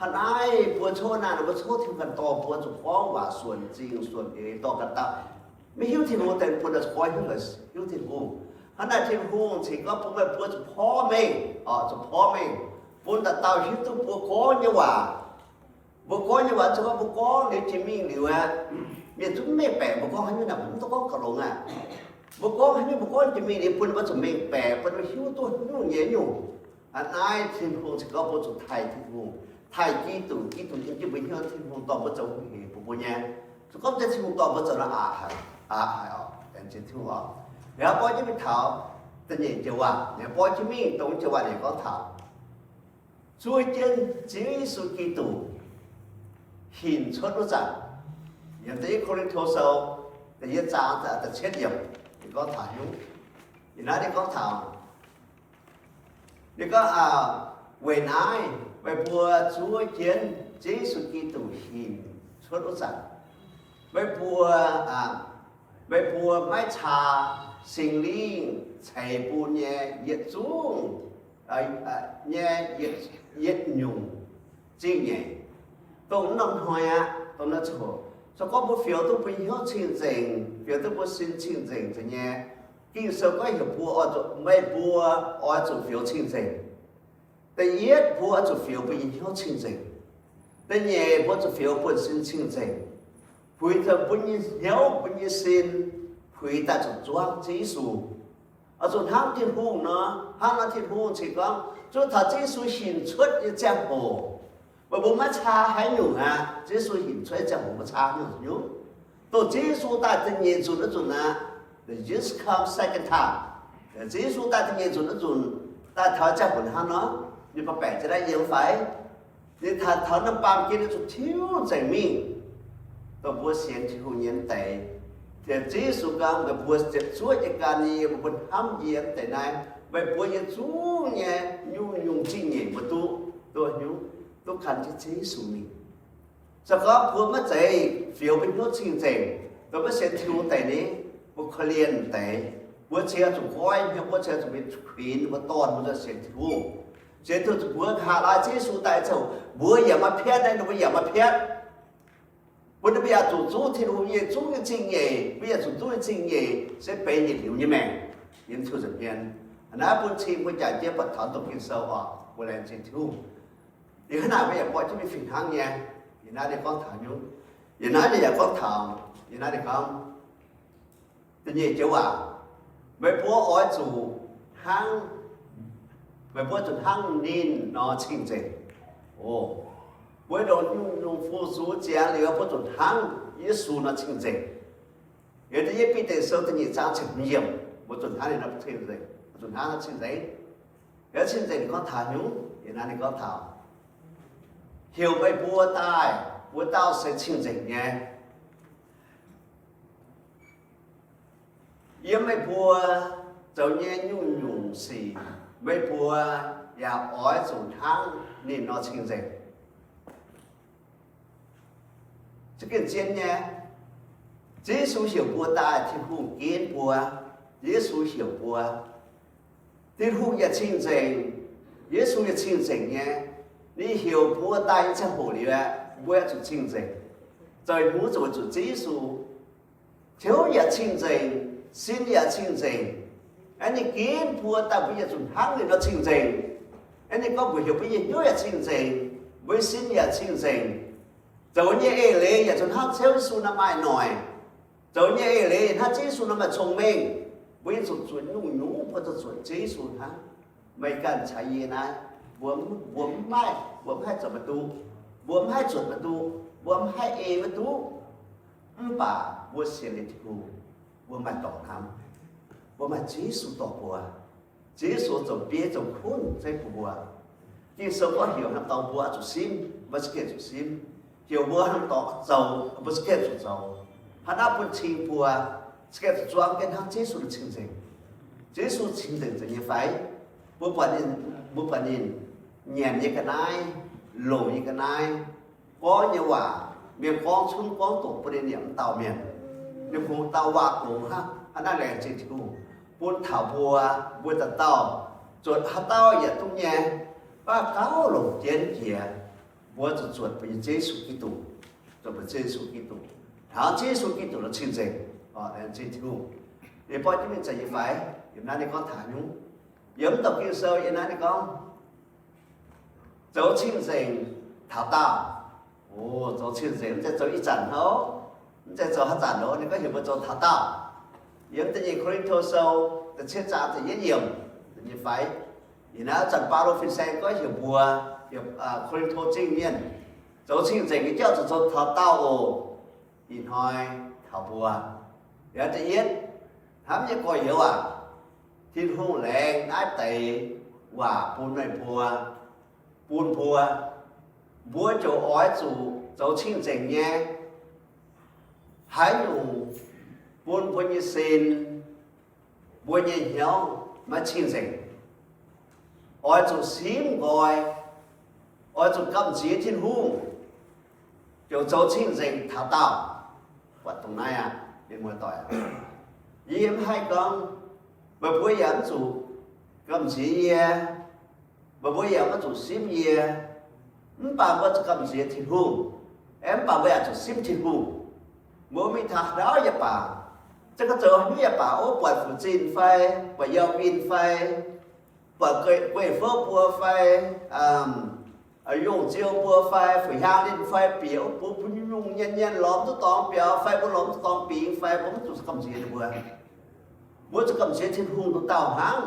Hnangv naaiv mbuo coqv naaiv, mbuo coqv Tin-Hungh ganh dorh mbuo zuqc gorngv waac suonc zingh suonc eix dorh ganh dauh maiv hiuv Tin-Hungh deix bun ninh goiv hnyouv hiuv Tin-Hungh. Hnangv naaiv Tin-Hungh cingx gorngv bun meih mbuo zuqc porv mengh, zuqc porv mengh, bun dauh dauh hiuv duqv mbuo gorngv nyei waac. Mbuo gorngv nyei waac, zuqc gorngv mbuo gorngv liuz jiex mingh liuz aqv, mienh zungv mengh baeqc mbuo gorngv haaix nyungc naaic, mbuo mv duqv gorngv gauh longx aqv. Mbuo gorngv haaix nyungc, mbuo gorngv jiex mingh liuz bun mbuo zuqc mengh baeqc, bun mbuo hiuv duqv haaix nyungc nyei nyungc. Aa, naaiv Tin-Hungh cingx gorngv mbuo zuqc taaih Tin-Hungh, taaih Giduc, Giduc yiem jienv mbuo hnyouv, Tin-Hungh dorh mbuo zoux hungh hec bun mbuo nyei. Zuqc gorngv mv zeiz Tin-Hungh dorh mbuo zoux nor aqc haic, aqc haic oc. Laengz zingh Tin-Hungh oc. Liuz hnangv borv jienv mingh taux da'nyeic joux waac, liuz borv jienv mingh dongh joux waac ninh gorngv taux zuov jienv Ziouv Yesu Giduc hinc cuotv wuov zanc, yiem da'yietv Ko^lin^to Sou da'yietv zaang da'cietv yiemc, ninh gorngv taux nyungc. Ih naaiv ninh gorngv taux, ninh gorngv, weic naaiv meih mbuo zuov jienv Ziouv Yesu Giduc hinc cuotv wuov zanc, meih mbuo, meih mbuo maiv caa Singx Lingh ceix bun nyei yietc zungv, nyei yietc nyungc zingh nyeic, dongh norm hnoi aqv, dongh naaiv coc. Se gorngv mbuo fioux duqv mbuo nyei hnyouv cing-nzengc, fioux duqv mbuo sin cing-nzengc nyei, Ging-Sou gorngv heuc mbuo oix zuqc, meih mbuo oix zuqc fioux cing-nzengc. Da'yietv mbuo oix zuqc fioux mbuo nyei hnyouv cing-nzengc. Da'nyeic mbuo zuqc fioux buonv-sin cing-nzengc, puix zuqc mbuo nyei hnyouv, mbuo nyei sin puix daaih zuqc zuangv Ziouv Yesu. Oix zuqc hnangv Tin-Hungh nor, hnangv naaiv Tin-Hungh cingx gorngv zuqc taux Ziouv Yesu hinc cuotv nyei ziangh hoc, meih mbuo maiv caa haaix nyungc aqv. Ziouv Yesu hinc cuotv nyei ziangh hoc mbuo caa haaix nyungc? Dongh Ziouv Yesu daaih da'nyeic nzunc wuov nzunc aqv, the Jesus come second time. Ziouv Yesu daaih da'nyeic nzunc wuov nzunc, daaih taux ziangh hoc hnangv nor, ninh mbuo baengc za'naaiv yiem fai? Ninh taux, taux norm baamh gen ninh zuqc tiuv nzengc mingh. Dongh mbuo sienx Tin-Hungh nyei mv deix, Ziouv Yesu gorngv, meih mbuo ziepc zuoqv nyei ganh yie, meih mbuo hnamv yie mv deix naaiv, meih mbuo nyei zungv nyei nyungc-nyungc zingh nyeic mbuo duqv, duqv hiuv, duqv gan jienv Ziouv Yesu mingh. Se gorngv mbuo maiv zeiz fioux mbuo hnyouv cing-nzengc, mbuo maiv sienx Tin-Hungh deix ni, mbuo korv-lienh deix, mbuo cingx zuqc goiv hnyouv, mbuo cingx zuqc mingh kuinx mbuo dorn mbuo sienx Tin-Hungh. Sienx Tin-Hungh zuqc mbuo nqa'haav laai Ziouv Yesu daaih ziouc mbuo yaac maiv piatv, naaiv ninh mbuo yaac maiv piatv. Mbuo, mbuo yaac zuqc zuqv Tin-Hungh nyei zungv nyei zingh nyeic, mbuo yaac zuqc duqv nyei zingh nyeic se benx yietc liuz nyei maengc yiem Tin-Hungh nza'hmien. Naaiv bun cing mbuo jaax jienv buatc taux dongh Ging-Sou oc. Mbuo laengz zingh Tin-Hungh. Yie hnangv naaic mbuo yaac buatc jienv mingh fih hnangv nyei. Yie naaiv ninh gorngv taux nyungc. Yie naaiv ninh yaac gorngv taux, yie naaiv ninh gorngv, Da'nyeic joux waac, meih mbuo oix zuqc hnangv, meih mbuo zuqc hnangv ninh nor cing-nzengc. O, mbuo ndongc nyungc-nyungc fu-sux ziangx liuz, mbuo zuqc hnangv Yesu nor cing-nzengc. Yiem da'yietv Bide Sou da'nyeic zaang ziepc hmz yiemc, mbuo zuqc hnangv ninh nor cing-nzengc, zuqc hnangv nor cing-nzengc. Yiem cing-nzengc ninh gorngv taux nyungc, yiem naaiv ninh gorngv taux heuc meih mbuo daaih, mbuo dauh se cing-nzengc nyei. Yiem meih mbuo zoux nyei nyungc-nyungc sic, meih mbuo yaac oix zuqc hnangv ninh nor cing-nzengc. Za'gengh zien nyei. Ziouv Yesu heuc mbuo daaih, Tin-Hungh ginv mbuo. Yesu heuc mbuo. Tin-Hungh yaac cing-nzengc. Yesu yaac cing-nzengc nyei. Ninh heuc mbuo daaih nyei ziangh hoc liuz aeqv, mbuo yaac zuqc cing-nzengc. Zoux hnyouv zuqc weic zuqc Ziouv Yesu. Ziouv yaac cing-nzengc, sin yaac cing-nzengc. Aeqv, ninh ginv mbuo daaih mbuo yaac zuqc hnangv ninh nor cing-nzengc. Aeqv, ninh gorngv mbuox heuc mbuo nyei hnyouv yaac cing-nzengc, mbuo nyei sin yaac cing-nzengc. Zoux nyei eix leiz yaac zuqc hnangv Ziouv Yesu nor maaih noic. Zoux nyei eix leiz hnangv Ziouv Yesu nor maaih cong-mengh. Mbuo nyei zuqc zuotc nyungc-nyungc mbuo zuqc zuotc Ziouv Yesu hnangv. Meih ganh caux yie naaiv, mbuo, mbuo mv maaih, mbuo mv haih zoux maiv duqv, mbuo mv haih zuotc maiv duqv, mbuo mv haih ei maiv duqv. Mv baac mbuo sienx liuz Tin-Hungh, mbuo maaih dorngx hnamv. Mbuo maaih Ziouv Yesu dorh mbuo. Ziouv Yesu zoux biei zoux kuv zeiv bun mbuo. Ging-Sou gorngv heuc hnangv dorngx mbuo oix zuqc simv, mbuo za'gengh zuqc simv. Heuc mbuo hnangv dorngx zoux, mbuo za'gengh zuqc zoux. Hnangv naaiv bun cing mbuo za'gengh zuqc zuangx jienv hnangv Ziouv Yesu cing-nzengc. Ziouv Yesu cing-nzengc zeiz nyei fai? Mbuo buatc ninh, mbuo buatc ninh nyanc nyei ga'naaiv, longc nyei ga'naaiv, gorngv nyei waac, mienh gorngv cunv gorngv doqc bun ninh yaac mv dau mienh. Ninh kungx dau waac doqc hnangv. Hnangv naaiv laengz zingh Tin-Hungh bun taux mbuo, mbuo dauh dauh zuotc haaix dauh yaac duqv nyei, mv baac gauh longc jienv jiex. Mbuo zuqc zuotc mbuo nyei Ziouv Yesu Giduc, zuotc mbuo Ziouv Yesu Giduc, taux Ziouv Yesu Giduc nor cing-nzengc. Laengz zingh Tin-Hungh. Yie mbuo jienv mingh zeiz nyei fai? Yiem naaiv ninh gorngv taux nyungc. Yiem mv douc Ging-Sou yiem naaiv ninh gorngv zoux cing-nzengc taux daauh. O, zoux cing-nzengc mv zeiz zoux ih zanc hnangv, mv zeiz zoux haaix zanc nor, ninh gorngv heuc mbuo zoux taux daauh. Yiem da'nyeic Ko^lin^to Sou da'cietv zaang da'yietv yiemc, nyei fai? Ih naaiv zanc Baulo fin-saeng gorngv heuc mbuo, heuc Ko^lin^to Zingh mienh zoux cing-nzengc nyei jauv zuqc zoux taux daauh oc. Ih hnoi taux mbuo, yaac da'yietv, hnamv nyei gorx-youz aac, Tin-Hungh laengz naaiv deix waac bun meih mbuo, bun mbuo, mbuo ziouc oix zuqc zoux cing-nzengc nyei. Haaix nyungc bun mbuo nyei sin, mbuo nyei hnyouv maiv cing-nzengc, oix zuqc simv nqoi, oix zuqc gamh nziex Tin-Hungh, ziouc zoux cing-nzengc taux daauh. Buatc dongh naaiv aqv, mienh muoz-doic, yie mv haih gorngv meih mbuo yaac mv zuqc gamh nziex yie, meih mbuo yaac mv zuqc simv yie, mv baac mbuo zuqc gamh nziex Tin-Hungh, aeqv, mv baac mbuo yaac zuqc simv Tin-Hungh. Mbuo mingh taux haaix dauh yaac baac, za'gengh zoux haaix nyungc yaac baac, o, buatc fu'zinh fai, buatc yauh win fai, buatc guei-fouv mbuo fai, yongh ziou mbuo fai, fu-hiaang linh fai, bieqc wuov bun bun nyungc-nyungc nyien-nyien lorz mv duqv dorngx biaux fai, mbuo lorz mv duqv dorngx bingx fai, mbuo mv zuqc gamh nziex ninh mbuo. Mbuo zuqc gamh nziex Tin-Hungh nduqc dauh hnangv.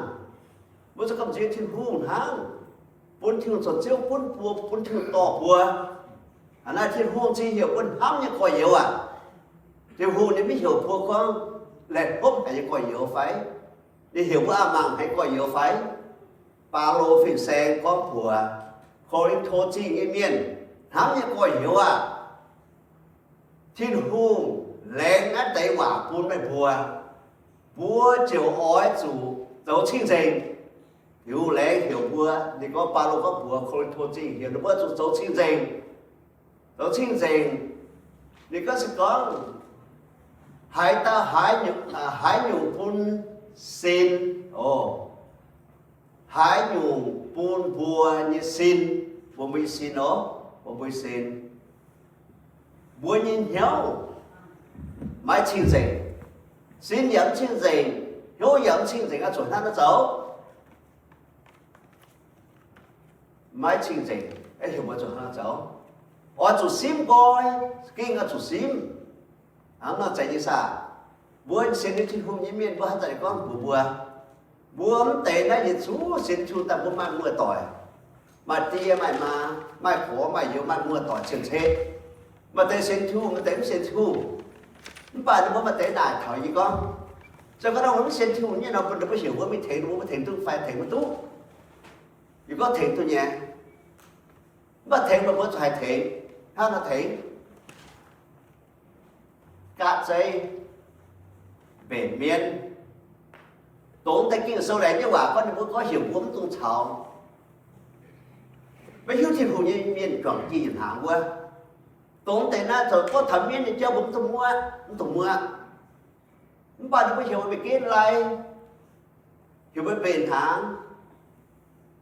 Mbuo zuqc gamh nziex Tin-Hungh hnangv, bun Tin-Hungh zoux Ziouv gunv mbuo, bun Tin-Hungh dorh mbuo. Aa, naaiv Tin-Hungh cing heuc mbuo hnamv nyei gorx-youz aac, Tin-Hungh ninh maiv heuc mbuo gorngv laih hlopv haic nyei gorx-youz fai? Ninh heuc mbuo a'mangc haic nyei gorx-youz fai? Baulo fin-saeng gorngv mbuox Ko^lin^to Zingh nyei mienh, hnamv nyei gorx-youz aac, Tin-Hungh laengz naaiv deix waac bun meih mbuo, mbuo ziouc oix zuqc zoux cing-nzengc. Tin-Hungh laengz heuc mbuo, ninh gorngv, Baulo gorngv mbuox Ko^lin^to Zingh heuc ninh mbuo zuqc zoux cing-nzengc. Zoux cing-nzengc, ninh gorngv se gorngv haaix dauh haaix nyungc, haaix nyungc bun sin, o, haaix nyungc bun mbuo nyei sin, bun mbuo nyei sin, o, bun mbuo nyei sin, mbuo nyei hnyouv maiv cing-nzengc. Sin yaac mv cing-nzengc, hnyouv yaac mv cing-nzengc, oix zuqc hnangv naaiv zoux. Maiv cing-nzengc, heuc mbuo zuqc hnangv naaiv zoux. Oix zuqc simv nqoi, gengh oix zuqc simv. Hnangv nor zeiz nyei saah? Mbuo sienx Tin-Hungh nyei mienh mbuo haaix zanc gorngv mbuox mbuo, mbuo mv deix naaiv yietc zungv sienx Tin-Hungh daaih mbuo maaih muoz-doic, maaih die maaih maa, maaih gorx maaih youz, maaih muoz-doic cien-ceqv. Maaih deix sienx Tin-Hungh, maaih deix mv sienx Tin-Hungh. Mv baac ninh mbuo maaih deix naaic taux yie gorngv, se gorngv mbuo mv sienx Tin-Hungh nyei nor, mbuo, mbuo heuc mbuo mingh tengx ninh mbuo, mbuo tengx duqv fai tengx maiv duqv? Yie gorngv tengx duqv nyei. Mv baac tengx mbuo, mbuo zuqc haih tengx. Hnangv nor tengx, gaatv zeiv, mbenc mienv. Dongh deix Ging-Sou laengz nyei waac gorngv ninh mbuo gorngv heuc mbuo mv dungx caux maiv hiuv Tin-Hungh nyei mienh juangc dieh yietc hnaangx wuov. Dongh deix naaiv zoux gorngv taux mienv nyei jauv mbuo mv dungx muoqv, mv dungx muoqv. Mv baac ninh mbuo heuc meih ginv lai, heuc meih mbenc hnaangx,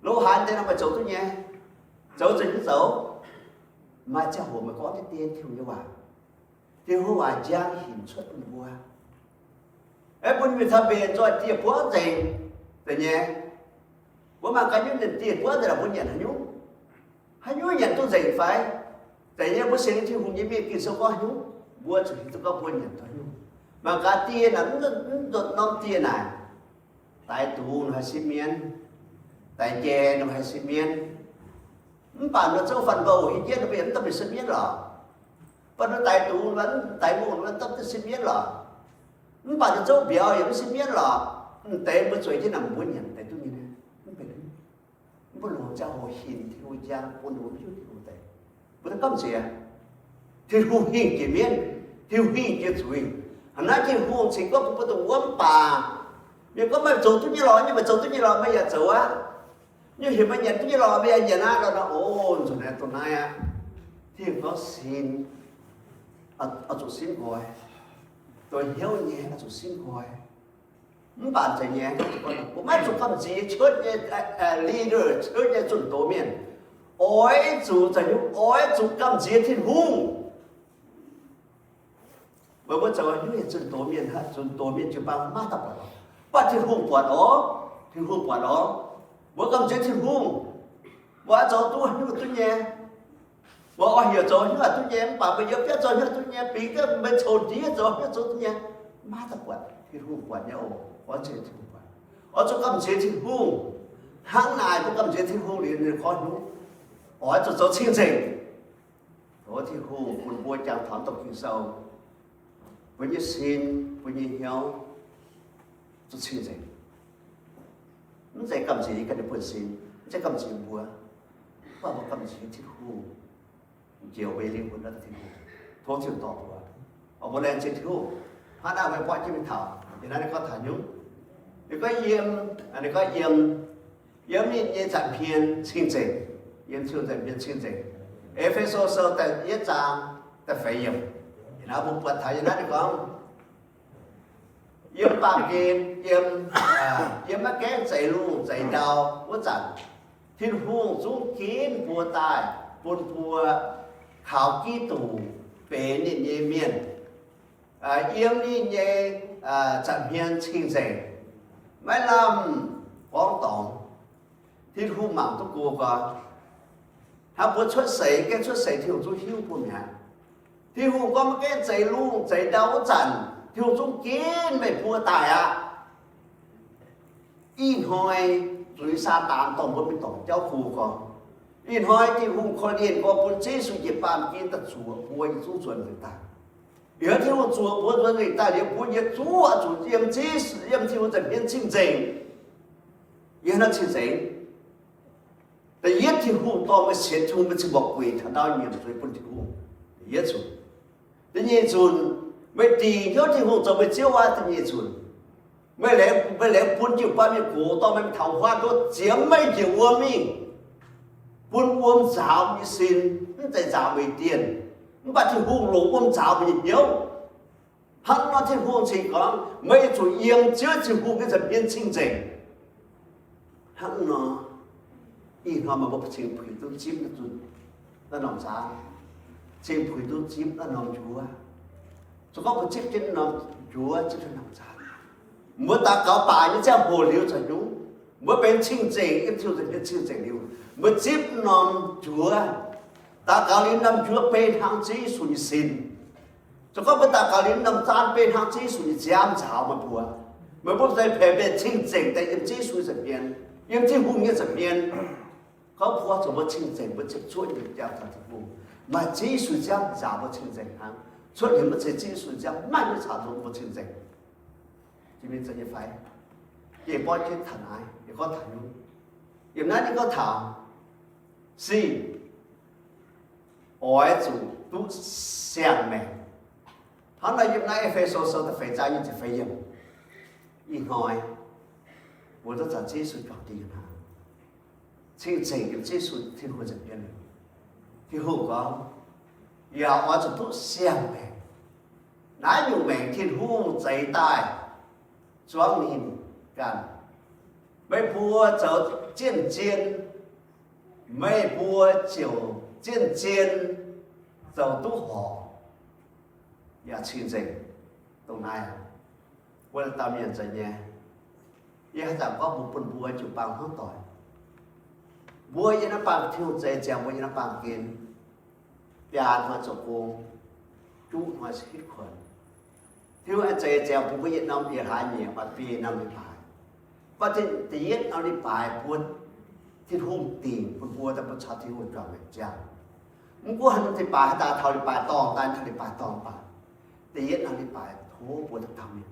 lo haaix deix nor meih zoux duqv nyei, zoux zuqc nyei zoux. Maaih ziangh hoc meih gorngv deix dien Tin-Hungh nyei waac, Tin-Hungh waac njang hinc cuotv bun mbuo. Aeqv, bun mienh taux mbenc nzoih dieh buangv nzengc, zeiz nyei. Mbuo mangc gaax nyungc nzengc dieh buangv nzengc, mbuo nyanc haaix nyungc? Haaix nyungc nyanc duqv nzengc fai? Zeiz nyei, mbuo sienx Tin-Hungh nyei mienh Ging-Sou gorngv haaix nyungc, mbuo zuqc hiuv duqv gorngv mbuo nyanc taux haaix nyungc. Mangc gaax dieh naaic, mv nzunc norm dieh naaic, daix dungz haih sipv mienv, daix njaeh nor haih sipv mienv. Mv baac nor zouv fanh mbouh hieh jienv nor mbuo yaac mv daaih mingh sipv mienv lorqc. Baac nor daix dungz, daix mungh nor mv daaih sipv mienv lorqc. Mv baac nor zouv mbiauz yaac mv sipv mienv lorqc. Mv deix mbuo zueiz jienv naaic mbuo nyanc deix duqv nyei. Mv baac mbuo longc ziangh hoc hinc Tin-Hungh njang bun mbuo mv hiuv Tin-Hungh deix. Mbuo daaih gamh nziex Tin-Hungh hingh jiex mienv, Tin-Hungh hingh jiex zuiz. Hnangv naaiv Tin-Hungh cingx gorngv bun mbuo dongh wuov mv baac, mienh gorngv meih zoux duqv nyei lorqc, nyei meih zoux duqv nyei lorqc, meih yaac zoux aqv. Nyei heuc meih nyanc duqv nyei lorqc, meih yaac nyanc aqv. Lorqc nor, o, nzunc naaiv dongh naaiv aqv. Tin-Hungh gorngv sin, oix zuqc simv nqoi, dongh hnyouv nyei oix zuqc simv nqoi. Mv baac zeiz nyei, mbuo maiv zuqc gamh nziex cuotv nyei leader, cuotv nyei zunh doz mienh. Oix zuqc, oix zuqc gamh nziex Tin-Hungh. Meih mbuo zoux haaix nyungc zunh doz mienh, zunh doz mienh jiu-baang maiv daaih buatc, mv baac Tin-Hungh buatc oc. Tin-Hungh buatc oc. Mbuo gamh nziex Tin-Hungh, mbuo oix zoux duqv haaix nyungc duqv nyei. Mbuo oix heuc zoux haaix nyungc duqv nyei, mv baac mbuo yiem biauv zoux haaix nyungc duqv nyei, bingx duqv mbuo coux ndiev zoux haaix nyungc zoux duqv nyei, maiv daaih buatc. Tin-Hungh buatc nyei oc. Oix zuqc gamh nziex Tin-Hungh. Hnangv naaic mbuo gamh nziex Tin-Hungh liuz ninh gorngv haaix nyungc? Oix zuqc zoux cing-nzengc. Tov Tin-Hungh bun mbuo jangx taux dongh Ging-Sou, mbuo nyei sin, mbuo nyei hnyouv zuqc cing-nzengc. Mv zeiz gamh nziex ganh nyei buonv-sin, mv zeiz gamh nziex mbuo, mv baac mbuo gamh nziex Tin-Hungh, njoux mbuo nyei lingh wuonh naaiv deix Tin-Hungh. Tov Tin-Hungh dorh mbuo. Oc, mbuo laengz zingh Tin-Hungh. Hnangv naaiv mbuo buatc jienv mingh taux, yie naaiv ninh gorngv taux nyungc, ninh gorngv yiem, ninh gorngv yiem, yiem ninh nyei nza'hmien cing-nzengc. Yiem Tin-Hungh nza'hmien cing-nzengc. E^fe^so Sou da'yietv zaang da'feix yiemc. Yie naaiv mbuo buatc taux yie naaiv ninh gorngv, yiem baamh gen, yiem, yiem maiv gaengh zeix lungh zeix ndau wuov zanc, Tin-Hungh zungv ginv mbuo daaih bun mbuo kaux Giduc benx ninh nyei mienh, yiem ninh nyei nza'hmien cing-nzengc, maiv lamh gorngv dorngx. Tin-Hungh mangc duqv go gorngv, hnangv mbuo cuotv seix, gaengh cuotv seix Tin-Hungh zungv hiuv mbuo mi'aqv. Tin-Hungh gorngv maiv gaengh zeix lungh zeix ndau wuov zanc, Tin-Hungh zungv ginv meih mbuo daaih aqv. Ih hnoi zuiz Saadaan dorh mbuo mingh dorngc jauv go gorngv, ih hnoi Tin-Hungh korv-lienh gorngv bun Yesu njiec baamh gen daaih zuoqc mbuo yietc zungv nzuonx nzengc daaih. Ih hnoi Tin-Hungh zuoqc mbuo nzuonx nzengc daaih liuz, mbuo yietc zungv oix zuqc yiem Yesu, yiem Tin-Hungh nza'hmien cing-nzengc. Yiem naaiv cing-nzengc. Da'yietv, Tin-Hungh dorh meih sienx Tin-Hungh, meih cing-mbuoqc gueic taux ndau nyiemc zuiz bun Tin-Hungh. Da'yietv nzunc. Da'nyeic nzunc, meih dingc hnyouv Tin-Hungh zoux meih Ziouv aqv. Da'nyeic nzunc, meih laengz, meih laengz bun jiu-baang mienh gox dorh meih mingh taux huaang ndoqv ziemx meih njiec wuom mingh, bun wuom nzaaux meih nyei sin, mv zeiz nzaaux meih nyei dienh. Mv baac Tin-Hungh longc wuom nzaaux meih nyei hnyouv. Hnangv nor Tin-Hungh cingx gorngv meih zuqc yiem Ziouv Tin-Hungh nyei nza'hmien cing-nzengc. Hnangv nor, ih hnoi meih mbuo cingx puix duqv zipv naaiv norm nzaanx, cingx puix duqv zipv naaiv norm njuov. Se gorngv mbuo zipv jienv norm njuov, zipv jienv norm nzaanx, mbuo daux gaux baac nyei ziangh hoc liuz caux nyungc, mbuo benx cing-nzengc, yiem Tin-Hungh nza'hmien cing-nzengc liuz, mbuo zipv norm njuov, daux gaux liuz norm njuov beiv hnangv Ziouv Yesu nyei sin. Se gorngv mbuo daux gaux liuz norm zaanv beiv hnangv Yesu nyei nziaamv nzaaux meih mbuo, meih mbuo se benx cing-nzengc daaih yiem Yesu nza'hmien, yiem Tin-Hungh nyei nza'hmien. Gorngv mbuo zuqc mbuo cing-nzengc, mbuo ziepc zuoqv nyei jangx taux Tin-Hungh, maaih Yesu nziaamv nzaaux mbuo cing-nzengc hnangv. Cuotv liuz maiv zeiz Yesu nziaamv, maiv maaih caux mbuo cing-nzengc. Jiex mingh zeiz nyei fai? Yie borqv jienv taux naaiv, yie gorngv taux nyungc. Yiem naaiv ninh gorngv taux, se oix zuqc duqv siang-maengc. Hnangv nor yiem naaiv E^fe^so Sou da'feix zaang nyic ziepc feix yiemc, ih hnoi mbuo duqv caux Yesu juangc diuh hnangv, cing-nzengc yiem Yesu Tin-Hungh nza'hmien. Tin-Hungh gorngv, yaac oix zuqc duqv siang-maengc. Naaiv nyungc maengc Tin-Hungh zeix daaih zuangv ninh ganh. Meih mbuo zoux zien-zien, meih mbuo ziouc zien-zien zoux duqv horpc yaac cing-nzengc. Dongh naaiv, mbuo dauh mienh zeiz nyei, yie haaix zanc gorngv mbuox bun mbuo jiu-baang hnangv doic. Mbuo yiem naaiv baamh Tin-Hungh zeix ziangx mbuo yiem naaiv baamh gen, biaa hnoi zoux gong, juqv hnoi se hitv kuonx. Tin-Hungh aengx zeix ziangx bun mbuo yietc norm yietc hlaax nyieqc maaih biei norm leiz-baaix. Gorngv da'yietv norm leiz-baaix mbuo, Tin-Hungh dingc bun mbuo daaih mbuo caux Tin-Hungh juangc maengc ziangh. Mv gunv haaix norm leiz-baaix, haaix dauh taux leiz-baaix dorngh daaih, taux leiz-baaix dorngh baac, da'yietv norm leiz-baaix tov mbuo dauh dauh mienh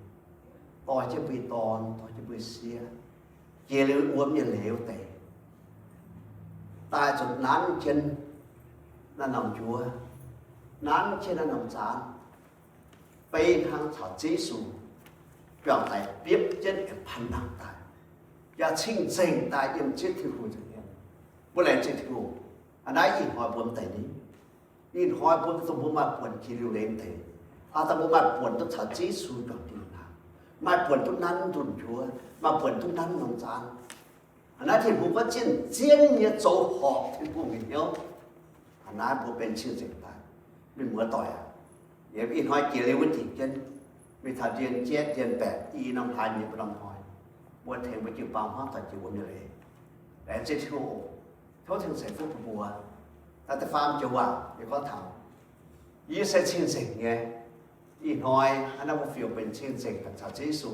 dorh jienv mbuo nyei dorn, dorh jienv mbuo nyei sieqv, jiex liuz wuom nyei leiz wuov deix, daaih zuqc nanv jienv naaiv norm njuov, nanv jienv naaiv norm zaanv, beiv hnangv caux Yesu juangc daaih biopv jienv aengx panh nangh daaih, yaac cing-nzengc daaih yiem jienv Tin-Hungh nza'hmien. Mbuo laengz zingh Tin-Hungh. Aa, naaiv ih hnoi mbuo m'deix ni, ih hnoi mbuo dongh mbuo maaih buonc jiex liuc leiz m'deix, aa, dongh mbuo maaih buonc duqv caux Yesu juangc diuh hnangv, maaih buonc duqv nanv ndunh njuov, maaih buonc duqv nanv norm zaanv. Aa, naaiv Tin-Hungh gorngv zien-zien nyei zoux horpc Tin-Hungh nyei hnyouv. Aa, naaiv mbuo benx cing-nzengc daaih. Mienh muoz-doic aac, yiem ih hnoi jiex liuz wuov dingc jienv, mingh taux ndien jatv ndien baeqc, i norm hlaax nyieqc norm hnoi, mbuo tengx mbuo jiu-baang hnangv doic jiex wuom nyei leiz. Laengz zingh Tin-Hungh oc. Tov Tin-Hungh ceix fuqv bun mbuo. Da'faam joux waac yie gorngv taux, yie se cing-nzengc nyei. Ih hnoi hnangv naaiv mbuo fiuc benx cing-nzengc daaih caux Yesu.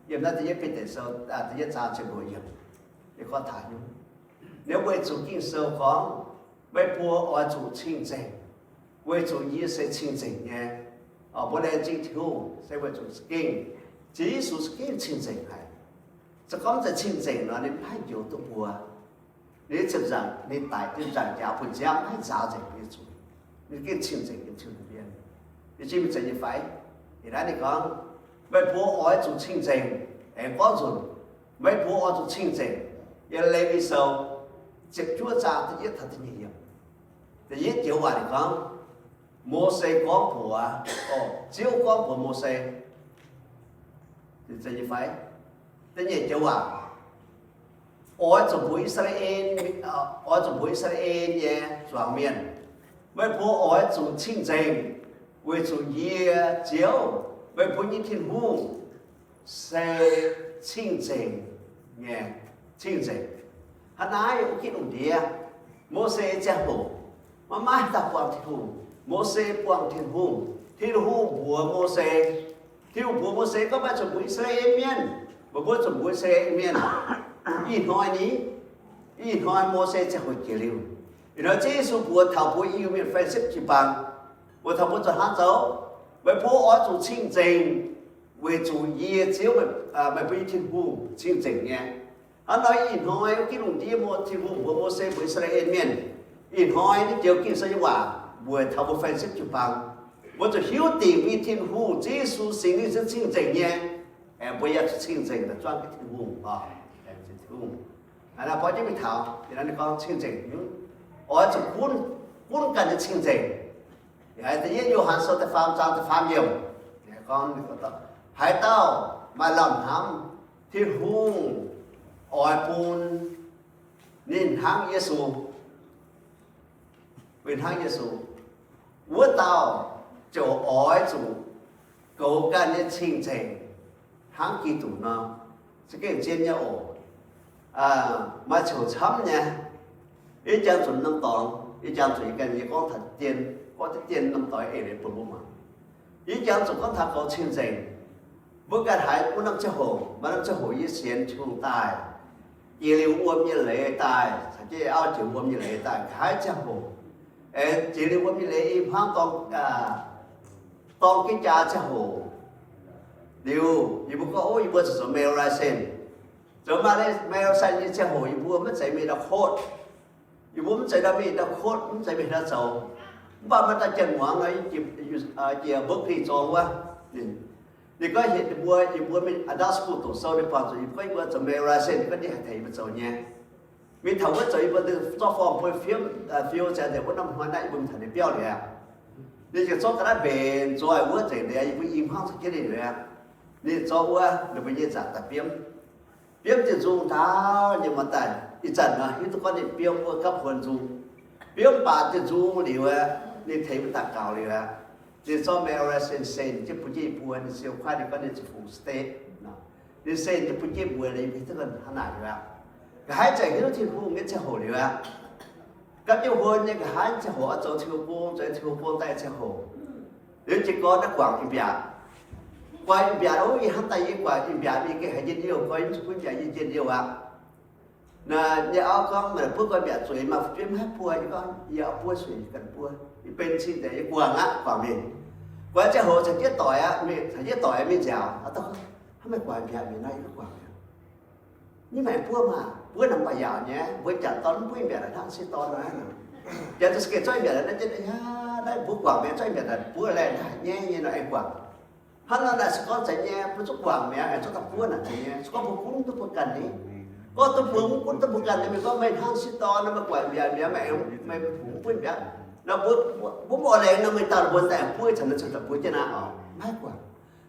Yiem naaiv da'yietv Bide Sou, aa, da'yietv zaang ziepc luoqc yiemc, yie gorngv taux nyungc. Ninh weic zuqc Ging-Sou gorngv, meih mbuo oix zuqc cing-nzengc, weic zuqc yie se cing-nzengc nyei. Mbuo laengz zingh Tin-Hungh se weic zuqc za'gengh Ziouv Yesu za'gengh cing-nzengc haic. Se gorngv mv zeiz cing-nzengc nor, ninh mv haih njoux duqv mbuo. Ninh ziepc nzaangc, ninh daic ziepc nzaangc jaax bun nziaamv mv haih nzaaux nzengc mbuo nyei zuiz. Ninh gengh cing-nzengc yiem Tin-Hungh mienh. Yie jiex mingh zeiz nyei fai? Ih hnoi ninh gorngv, meih mbuo oix zuqc cing-nzengc. Aengx gorngv nzunc, meih mbuo oix zuqc cing-nzengc. Yiem Lewi Sou ziepc juov zaang da'yietv taux da'nyeic yiemc. Da'yietv joux waac ninh gorngv, Mose gorngv mbuox, o, Ziouv gorngv mbuox Mose, fai da'nyeic joux waac, oix zuqc mbuox I^saa^laa^en, oix zuqc mbuox I^saa^laa^en nyei zuangx mienh, meih mbuo oix zuqc cing-nzengc, weic zuqc yie, Ziouv, meih mbuo nyei Tin-Hungh, se cing-nzengc nyei, cing-nzengc. Hnangv naaiv wuov gitv lungh ndiev, Mose ziangh hoc maiv maaih dauh buangh Tin-Hungh. Mose buangh Tin-Hungh. Tin-Hungh mbuox Mose, Tin-Hungh mbuox Mose gorngv, meih zuqc mbuox I^saa^laa^en Mienh, meih mbuo zuqc mbuox I^saa^laa^en Mienh. Ih hnoi ni, ih hnoi Mose ziangh hoc jiex liuz, ih hnoi Ziouv Yesu mbuox taux mbuo Iu-Mienh fai sipv jiu-baang, mbuox taux mbuo zuqc hnangv zoux, meih mbuo oix zuqc cing-nzengc, weic zuqc yie Ziouv, meih mbuo nyei Tin-Hungh, cing-nzengc nyei. Hnangv nor ih hnoi wuov gitv lungh ndiev, Tin-Hungh mbuox Mose mbuox I^saa^laa^en Mienh, ih hnoi naaiv joux Ging-Sou nyei waac weic taux mbuo fai sipv jiu-baang, mbuo zuqc hiuv dingc mbuo nyei Tin-Hungh, Ziouv Yesu, Singx Lingh se cing-nzengc nyei. Aengx mbuo yaac zuqc cing-nzengc daaih zuangv Tin-Hungh oc. Hnangv naaiv borqv jienv mingh taux, ih hnoi ninh gorngv cing-nzengc nyungc, oix zuqc gunv, gunv ganh nyei cing-nzengc. Da'yietv Yo^han Sou da'faam zaang da'faam yiemc gorngv, haaix dauh maaih lamh hnamv, Tin-Hungh oix bun ninh hnangv Yesu, bun hnangv Yesu, wuov dauh ziouc oix zuqc goux ganh nyei cing-nzengc hnangv Giduc nor. Se gengh zien nyei oc. Maaih ziouc camv nyei. Ih jangx zuqc norm dorngx, ih jangx zuqc yie ganh nyei gorngv taux dien, gorngv deix dien norm dorngx eix leiz bun mbuo muangx. Yie jangx zuqc gorngv taux goux cing-nzengc. Mbuo ganh haiz wuov norm ziangh hoc, maaih norm ziangh hoc yie sienx Tin-Hungh daaih, jiex liuz wuom nyei leiz daaih, caux jienv auv jiex wuom nyei leiz daaih, nqa'haav ziangh hoc, aengx jiex liuz wuom nyei leiz i hmuangv dorng, dorng jienv jaa ziangh hoc liuz, yie mbuo gorngv, ov, yie mbuo zuqc zoux mail license. Zoux mail license nyei ziangh hoc yie mbuo maiv zeiz mingh ndau court. Yie mbuo mv zeiz ndau mingh ndau court, mv zeiz mingh ndau zoux. Mv baac maaih dauh janx-muangz nor, jiex Berkeley zorng wuov, ninh gorngv heuc yie mbuo, yie mbuo mingh law school doqc sou, ninh buatc zuqc yie mbuo, yie mbuo zoux mail license, ninh gorngv ninh haih tengx yie mbuo zoux nyei. Mingh taux wuov zoux yie mbuo zorqv form bun fill, fill nzengc, nzengc wuov norm hnoi naaiv yie mbuo mingh taux ninh biauv liuz aqv, ninh ziouc zorqv ga'naaiv mbenc nzoih wuov nzengc liuz, yie mbuo i hmuangv caux jienv ninh liuz aqv. Ninh zorqv wuov ninh mbuo nyei nzangc daaih biomv. Biomv diuh nzung ndaauv nyei muoz-daaih. Ih zanc nor hiuv duqv gorngv ninh biomv wuov gapv huon nzung. Biomv baac diuh nzung liuz aqv, ninh tengx mbuo daux gaux liuz aqv, ninh zorqv mail license send jienv bun jienv yie mbuo. Ninh siou kuaaiv ninh gorngv ninh zuqc fungx state, ninh send jienv bun jienv mbuo liuz, yie mbuo hiuv duqv hnangv naaic liuz aqv. Nqa'haav zanc hiuv duqv Tin-Hungh nyei ziangh hoc liuz aqv. Gapv jienv huon nyei nqa'haav ziangh hoc oix zoux Tin-Hungh gong, zoux Tin-Hungh gong daaih ziangh hoc, liuz jiez gorn naaiv guangc in-mbiaatc. Guangc in-mbiaatc, ov, yie hnamv daaih yie guangc in-mbiaatc mingh gengh haiz njien-youh, gorngv yie mv zuqc gunv in-mbiaatc yie njien-youh aqv. Naaiv nyei auv gorngv, meih buov gau in-mbiaatc zueiz maah, fu'jueiv mv haih buov. Yie gorngv, yie oix buov sueih ganh buov. Yie benx cing nzengc, yie guangc aqv, guangc mingh. Guangc ziangh hoc caux jienv doic aqv, caux jienv doic mingh nziaauc. Hnangv meih guangc in-mbiaatc mingh nor, yie mv guangc mi'aqv. Mv baac buov maah, buov naaic mv baac yaauc nyei, mbuo jangc dorn mv buov in-mbiaatc naaic hnangv sieqv dorn nor. Jangx zuqc za'gengh zorqv in-mbiaatc naaic, naaiv jienv, aa, naaiv mbuo guangc mi'aqv, zorqv in-mbiaatc naaic buov laeh naaiv haic nyei, nyei nor aengx guangc. Hnangv nor naaic se gorngv zeiz nyei, mbuo zungv guangc mi'aqv, aengx zorqv daaih buov naaic zeiz nyei. Se gorngv mbuo gunv duqv mbuo ganh ni, gorngv duqv mbuo, mv gunv duqv mbuo ganh ni, meih gorngv meih hnangv sieqv dorn nor, meih guangc in-mbiaatc mi'aqv, meih, meih mv buov in-mbiaatc, nor mbuo, mbuo mv oix laengz nor, meih dauh mbuo daaih buov, caux ninh caux daaih buov jienv naaiv oc, maiv guangc.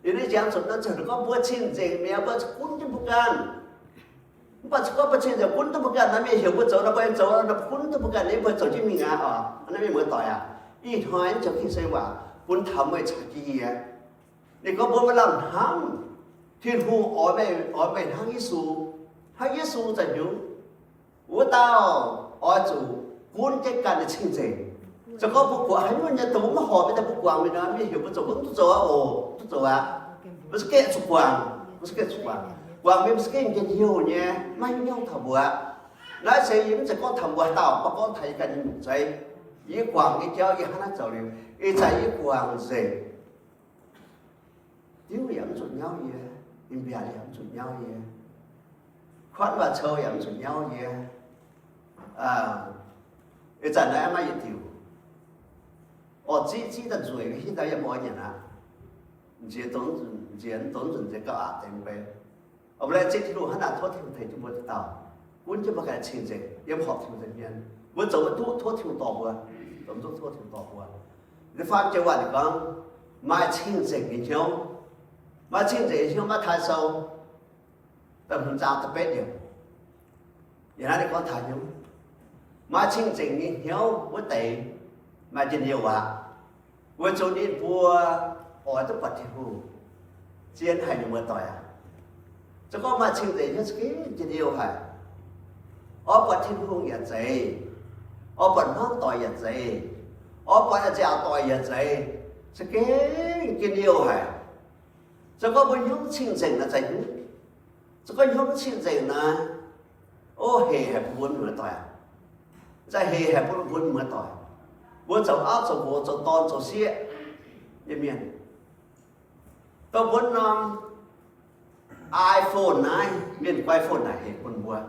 Liuz ninh jangx zuqc nor, ziouc gorngv mbuo cing-nzengc mi'aqv, mbuo gunv jienv mbuo ganh. Mv baac se gorngv mbuo cing-nzengc gunv duqv mbuo ganh nor, mienh heuc mbuo zoux nor, mbuo aengx zoux nor, gunv duqv mbuo ganh ni, mbuo zoux jienv mingh aqv oc. Naaiv mienh muoz-doic aac, ih hnoi naaiv Ziouv Ging-Sou waac bun taux meih caux jiex yie. Ninh gorngv mbuo maaih lamh hnamv, Tin-Hungh oix meih, oix meih hnangv Yesu, hnangv Yesu za'gengh wuov dauh oix zuqc gunv jienv ganh nyei cing-nzengc. Se gorngv mbuo guangc haaix nyungc nyei dongh mbuo maiv horpc nyei daaih mbuo guangc mingh nor, mienh heuc mbuo zoux, mbuo mv duqv zoux aqv oc, mv duqv zoux aqv. Mbuo za'gengh zuqc guangc, mbuo za'gengh zuqc guangc. Guangc mingh mbuo za'gengh njien-youh nyei, maiv nyauv taux mbuo. Naaiv se yie mv zeiz gorngv taux mbuo haaix dauh, mv baac gorngv taux yie ganh nyei nyungc zeiv. Yie guangc nyei jauv yie hnangv naaiv zoux liuz, ih zanc yie guangc nzengc. Diuv yaac mv zuqc nyauv yie, in-mbiaatc yaac mv zuqc nyauv yie, kuanv waac-cou yaac mv zuqc nyauv yie. Ih zanc naaiv maiv yietc diuc, orqv, ziqv ziqv daaih nzueic, hitv daaih yaac mv oix nyanc aqv. Nziex dongh, nziex dongh nzunc nziex gauh aqc deix mv bei. Oix mbuo laengz zingh Tin-Hungh hnangv naaic, tov Tin-Hungh tengx jienv mbuo dauh dauh, gunv jienv mbuo ganh cing-nzengc, yiem horpc Tin-Hungh nyei hmien. Mbuo zoux maiv duqv, tov Tin-Hungh dorh mbuo. Zoux maiv duqv, tov Tin-Hungh dorh mbuo. Liuz faam joux waac ninh gorngv, maaih cing-nzengc nyei hnyouv. Maaih cing-nzengc nyei hnyouv, Matv^taai Sou da'hmz zaang da'betv yiemc. Yiem naaiv ninh gorngv taux hnyouv, maaih cing-nzengc nyei hnyouv wuov deix maaih njien-youh aqv, weic zuqc ninh mbuo oix duqv buatc Tin-Hungh. Zien haic, mienh muoz-doic aac. Se gorngv maaih cing-nzengc hnyouv za'gengh njien-youh haic. Oix buatc Tin-Hungh yaac zeiz, oix buatc hmuangv doic yaac zeiz, oix buatc nziaauc doic yaac zeiz, za'gengh njien-youh haic. Se gorngv mbuo hnyouv cing-nzengc naaic za'gengh, se gorngv hnyouv mv cing-nzengc naaic, o, hec haic bun mbuo mienh muoz-doic aac. Za'gengh hec haic bun mbuo mienh muoz-doic. Mbuo zoux auv zoux nqox, zoux dorn zoux sieqv nyei mienh, dongh mbuo norm iPhone naaiv, mienh koi phone naaic hec bun mbuo.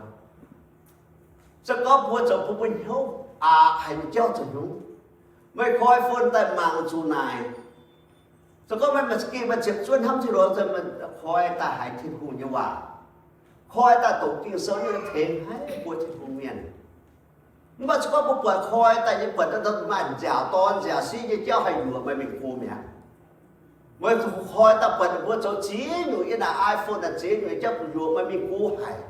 Se gorngv mbuo zoux bun mbuo hnyouv aqc haic nyei jauv zoux hnyouv, meih koi phone daaih mangc zuqc naaic. Se gorngv meih maaih za'gengh maaih ziepc zuoqv hnamv Tin-Hungh, meih koi daaih haiz Tin-Hungh nyei waac, koi daaih doqc Ging-Sou nyei tengx haiz mbuo Tin-Hungh mienh. Mv baac se gorngv mbuo buatc koi daaih nyei buatc maaih nziaauc dorn nziaauc sieqv nyei jauv haih yuoqc meih mingh go mi'aqv. Meih koi daaih buatc ninh mbuo zoux ziex nyungc yiem naaic iPhone naaic ziex nyungc nyei jauv yuoqc meih mingh go haic.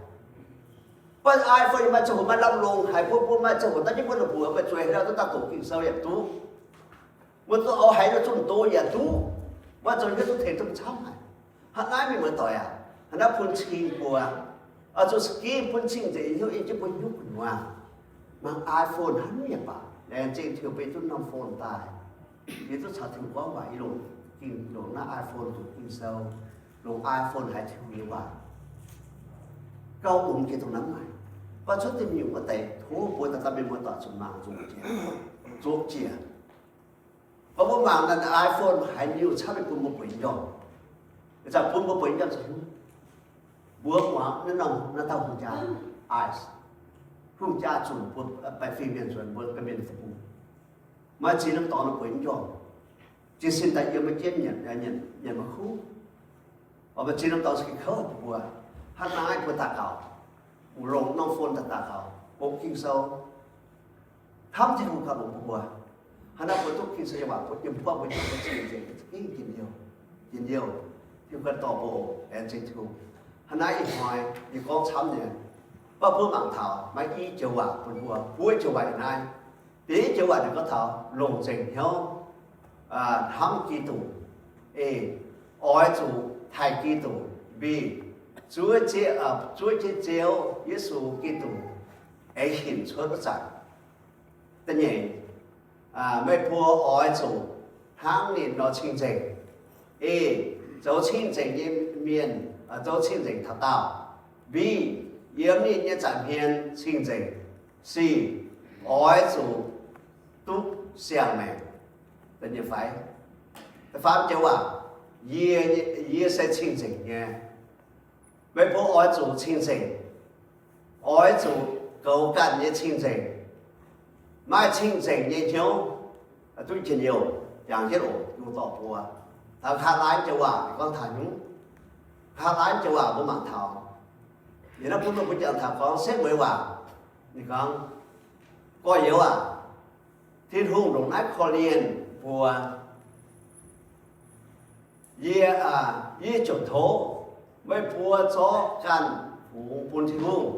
Mv baac iPhone maaih ziangh hoc maaih lamh longc haic bun mbuo, maaih ziangh hoc daaih jienv mbuo la'buoc meih zueiz haaix dauh duqv daaih doqc Ging-Sou yaac duqv. Mbuo zuqc oix haiz ninh zunh doz yaac duqv. Mbuo zoux hnyouv duqv tengx duqv camv haic. Hnangv naaiv mienh muoz-doic aac, hnangv naaiv bun cing mbuo, oix zuqc za'gengh bun cing-nzengc nyei hnyouv yiem jienv mbuo nyei hnyouv gu'nyuoz. Mangc iPhone hnangv yaac baac, laengz zingh Tin-Hungh bun yie duqv norm phone daaih, yie duqv caux Tin-Hungh gorngv waac, yie longc Ging longc naaiv iPhone zuqc Ging-Sou, longc iPhone haiz Tin-Hungh nyei waac. Gauh ungx jiex dongh naaiv maaic. Gorngv cuotv deix mingh wuov deix tov mbuo dauh dauh mienh muoz-doic zuqc mangc nzuqc jiex, nzuqc jiex. Gorngv mbuo mangc naaiv iPhone haaix nyungc camv mingh bun mbuo bueix njormh, ih zanc bun mbuo bueix njormh zoux hnyouv. Mbuo muangx naaiv norm naaiv dauh hungh jaa, aa, hungh jaa zunc mbuo baeqc fingx mienh nzuonx mbuo ga'mienh deic-bung, maaih ziex norm dorngx nor bueix njormh. Jiez sin daaih yiem maiv jienv nyanc, nyanc maiv kuv. Oix maaih ziex norm dorngx se kouv bun mbuo. Hnangv naaiv mbuo daux gaux, longc norm phone daaih daux gaux, hoqc Ging-Sou, hnamv Tin-Hungh gauh longx bun mbuo. Hnangv naaiv mbuo duqv Ging-Sou nyei waac bun yiem buonv mbuo nyei za'gengh njien-youh, njien-youh. Tin-Hungh ganh dorh mbuo oc, laengz zingh Tin-Hungh. Hnangv naaiv ih hnoi yie gorngv camv nyei, mv baac mbuo mangc taux maaih i joux waac bun mbuo, buov joux waac yiem naaiv. Da'yietv joux waac ninh gorngv taux longc nzengc hnyouv hnamv Giduc, ei, oix zuqc taaih Giduc mbiv, zuov jienv, zuov jienv Ziouv Yesu Giduc aengx hinc cuotv wuov zanc. Da'nyeic, meih mbuo oix zuqc hnangv ninh nor cing-nzengc, ei, zoux cing-nzengc nyei mienh, zoux cing-nzengc taux daauh, mbiv yiem ninh nyei nza'hmien cing-nzengc. Sic, oix zuqc duqv siang-maengc. Da'nyeic fai, da'faam joux waac, yie, yie se cing-nzengc nyei. Meih mbuo oix zuqc cing-nzengc, oix zuqc goux ganh nyei cing-nzengc, maaih cing-nzengc nyei hnyouv, duqv njien-youh. Jangx jienv oc, Tin-Hungh dorh mbuo. Taux nqa'haav laanh joux waac ninh gorngv taux hnyouv. Nqa'haav laanh joux waac mbuo mangc taux, yie naaiv bun mbuo jangx taux gorngv setv mueiz waac. Ninh gorngv, gorx-youz aac, Tin-Hungh longc naaiv korv-lienh mbuo. Yie, yie ziouc tov meih mbuo zorqv ganh fungx bun Tin-Hungh,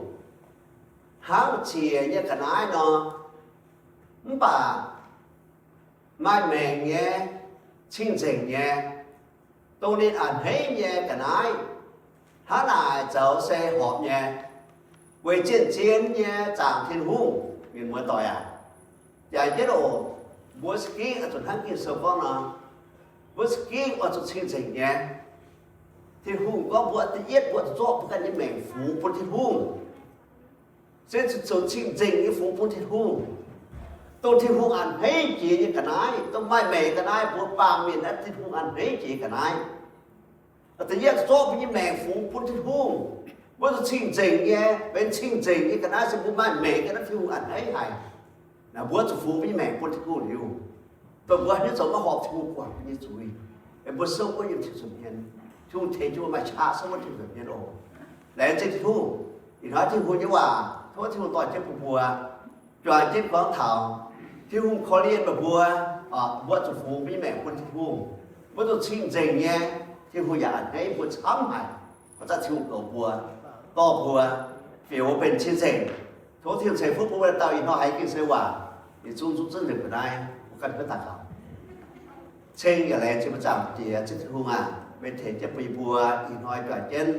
hnangv ziec nyei ga'naaiv nor. Mv baac maaih maengc nyei, cing-nzengc nyei, dongh ninh a'hneiv nyei ga'naaiv, hnangv naaic zoux se horpc nyei, weic zien-zien nyei zaangc Tin-Hungh. Mienh muoz-doic aac, jangx jienv oc, mbuo za'gengh oix zuqc hnangv Ging-Sou gorngv nor, mbuo za'gengh oix zuqc cing-nzengc nyei. Tin-Hungh gorngv mbuo da'yietv mbuo zuqc zorqv mbuo ganh nyei maengc fungx bun Tin-Hungh. Se zuqc zoux cing-nzengc nyei fungx bun Tin-Hungh. Dongh Tin-Hungh a'hneiv jiex nyei ga'naaiv, dongh maaih maengc ga'naaiv, mbuo baamh mienh naaiv Tin-Hungh a'hneiv jiex ga'naaiv. Da'yietv zorqv mbuo nyei maengc fungx bun Tin-Hungh. Mbuo zuqc cing-nzengc nyei, benx cing-nzengc nyei ga'naaiv se mbuo maaih maengc ga'naaiv Tin-Hungh a'hneiv haic. Naaic mbuo zuqc fungx mbuo nyei maengc bun Tin-Hungh liuz, dongh mbuo haaix nyungc zoux maiv horpc Tin-Hungh guangc mbuo nyei zuiz, mbuo souv wuonv yiem Tin-Hungh nza'hmien, Tin-Hungh tengx jienv mbuo maaih qaqv souv wuonv Tin-Hungh nza'hmien oc. Laengz zingh Tin-Hungh. Ih hnoi Tin-Hungh nyei waac tov Tin-Hungh dorh jienv bun mbuo. Juangc jienv gorngv taux Tin-Hungh korv-lienh meih mbuo, mbuo zuqc fungx mbuo nyei maengc bun Tin-Hungh. Mbuo zuqc cing-nzengc nyei, Tin-Hungh yaac a'hneiv mbuo camv haic. Gorngv zanc Tin-Hungh goux mbuo, dorh mbuo, bieqc mbuo benx cing-nzengc. Tov Tin-Hungh ceix fuqv bun mbuo dauh dauh ih hnoi haiz Ging-Sou waac, yietc zungv zuqv zunv nzengc mbuo naaiv, mbuo ganh huotv daux gaux. Ceng yaac laengz zingh mbuo Zaangc Diex Ziouv Tin-Hungh aac, meih tengx jienv bun yie mbuo ih hnoi juangc jienv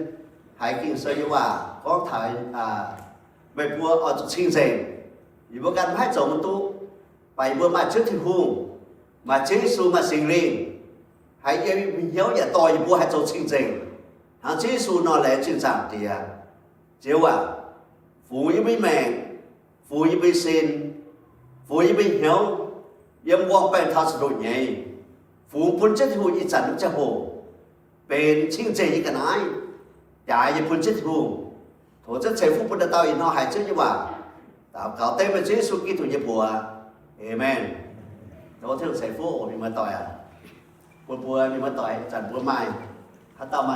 haiz Ging-Sou nyei waac gorngv taux meih mbuo oix zuqc cing-nzengc. Yie mbuo ganh maiv haih zoux maiv duqv, baac yie mbuo maaih Ziouv Tin-Hungh, maaih Ziouv Yesu, maaih Singx Lingh haih yiem yie mbuo hnyouv yaac dorh yie mbuo haih zoux cing-nzengc hnangv Ziouv Yesu nor. Laengz zingh Zaangc Diex. Ziouv aac, fungx yie mbuo nyei maengc, fungx yie mbuo nyei sin, fungx yie mbuo nyei hnyouv, yiem wuom-baengh taux ziepc ndoqv nyeiz, fungx bun Ziouv Tin-Hungh ih zanc wuov ziangh hoc benx cing-nzengc nyei ga'naaiv, jaaix yie bun Ziouv Tin-Hungh. Tov Ziouv ceix fuqv bun dauh dauh ih hnoi haiz Ziouv nyei waac. Daux gaux dengv meih Ziouv Yesu Giduc nyei mbuox. Aamen. Tov Tin-Hungh ceix fuqv oc, mienh muoz-doic aac. Bun mbuo mienh muoz-doic ih zanc mbuo maaih haaix dauh maaih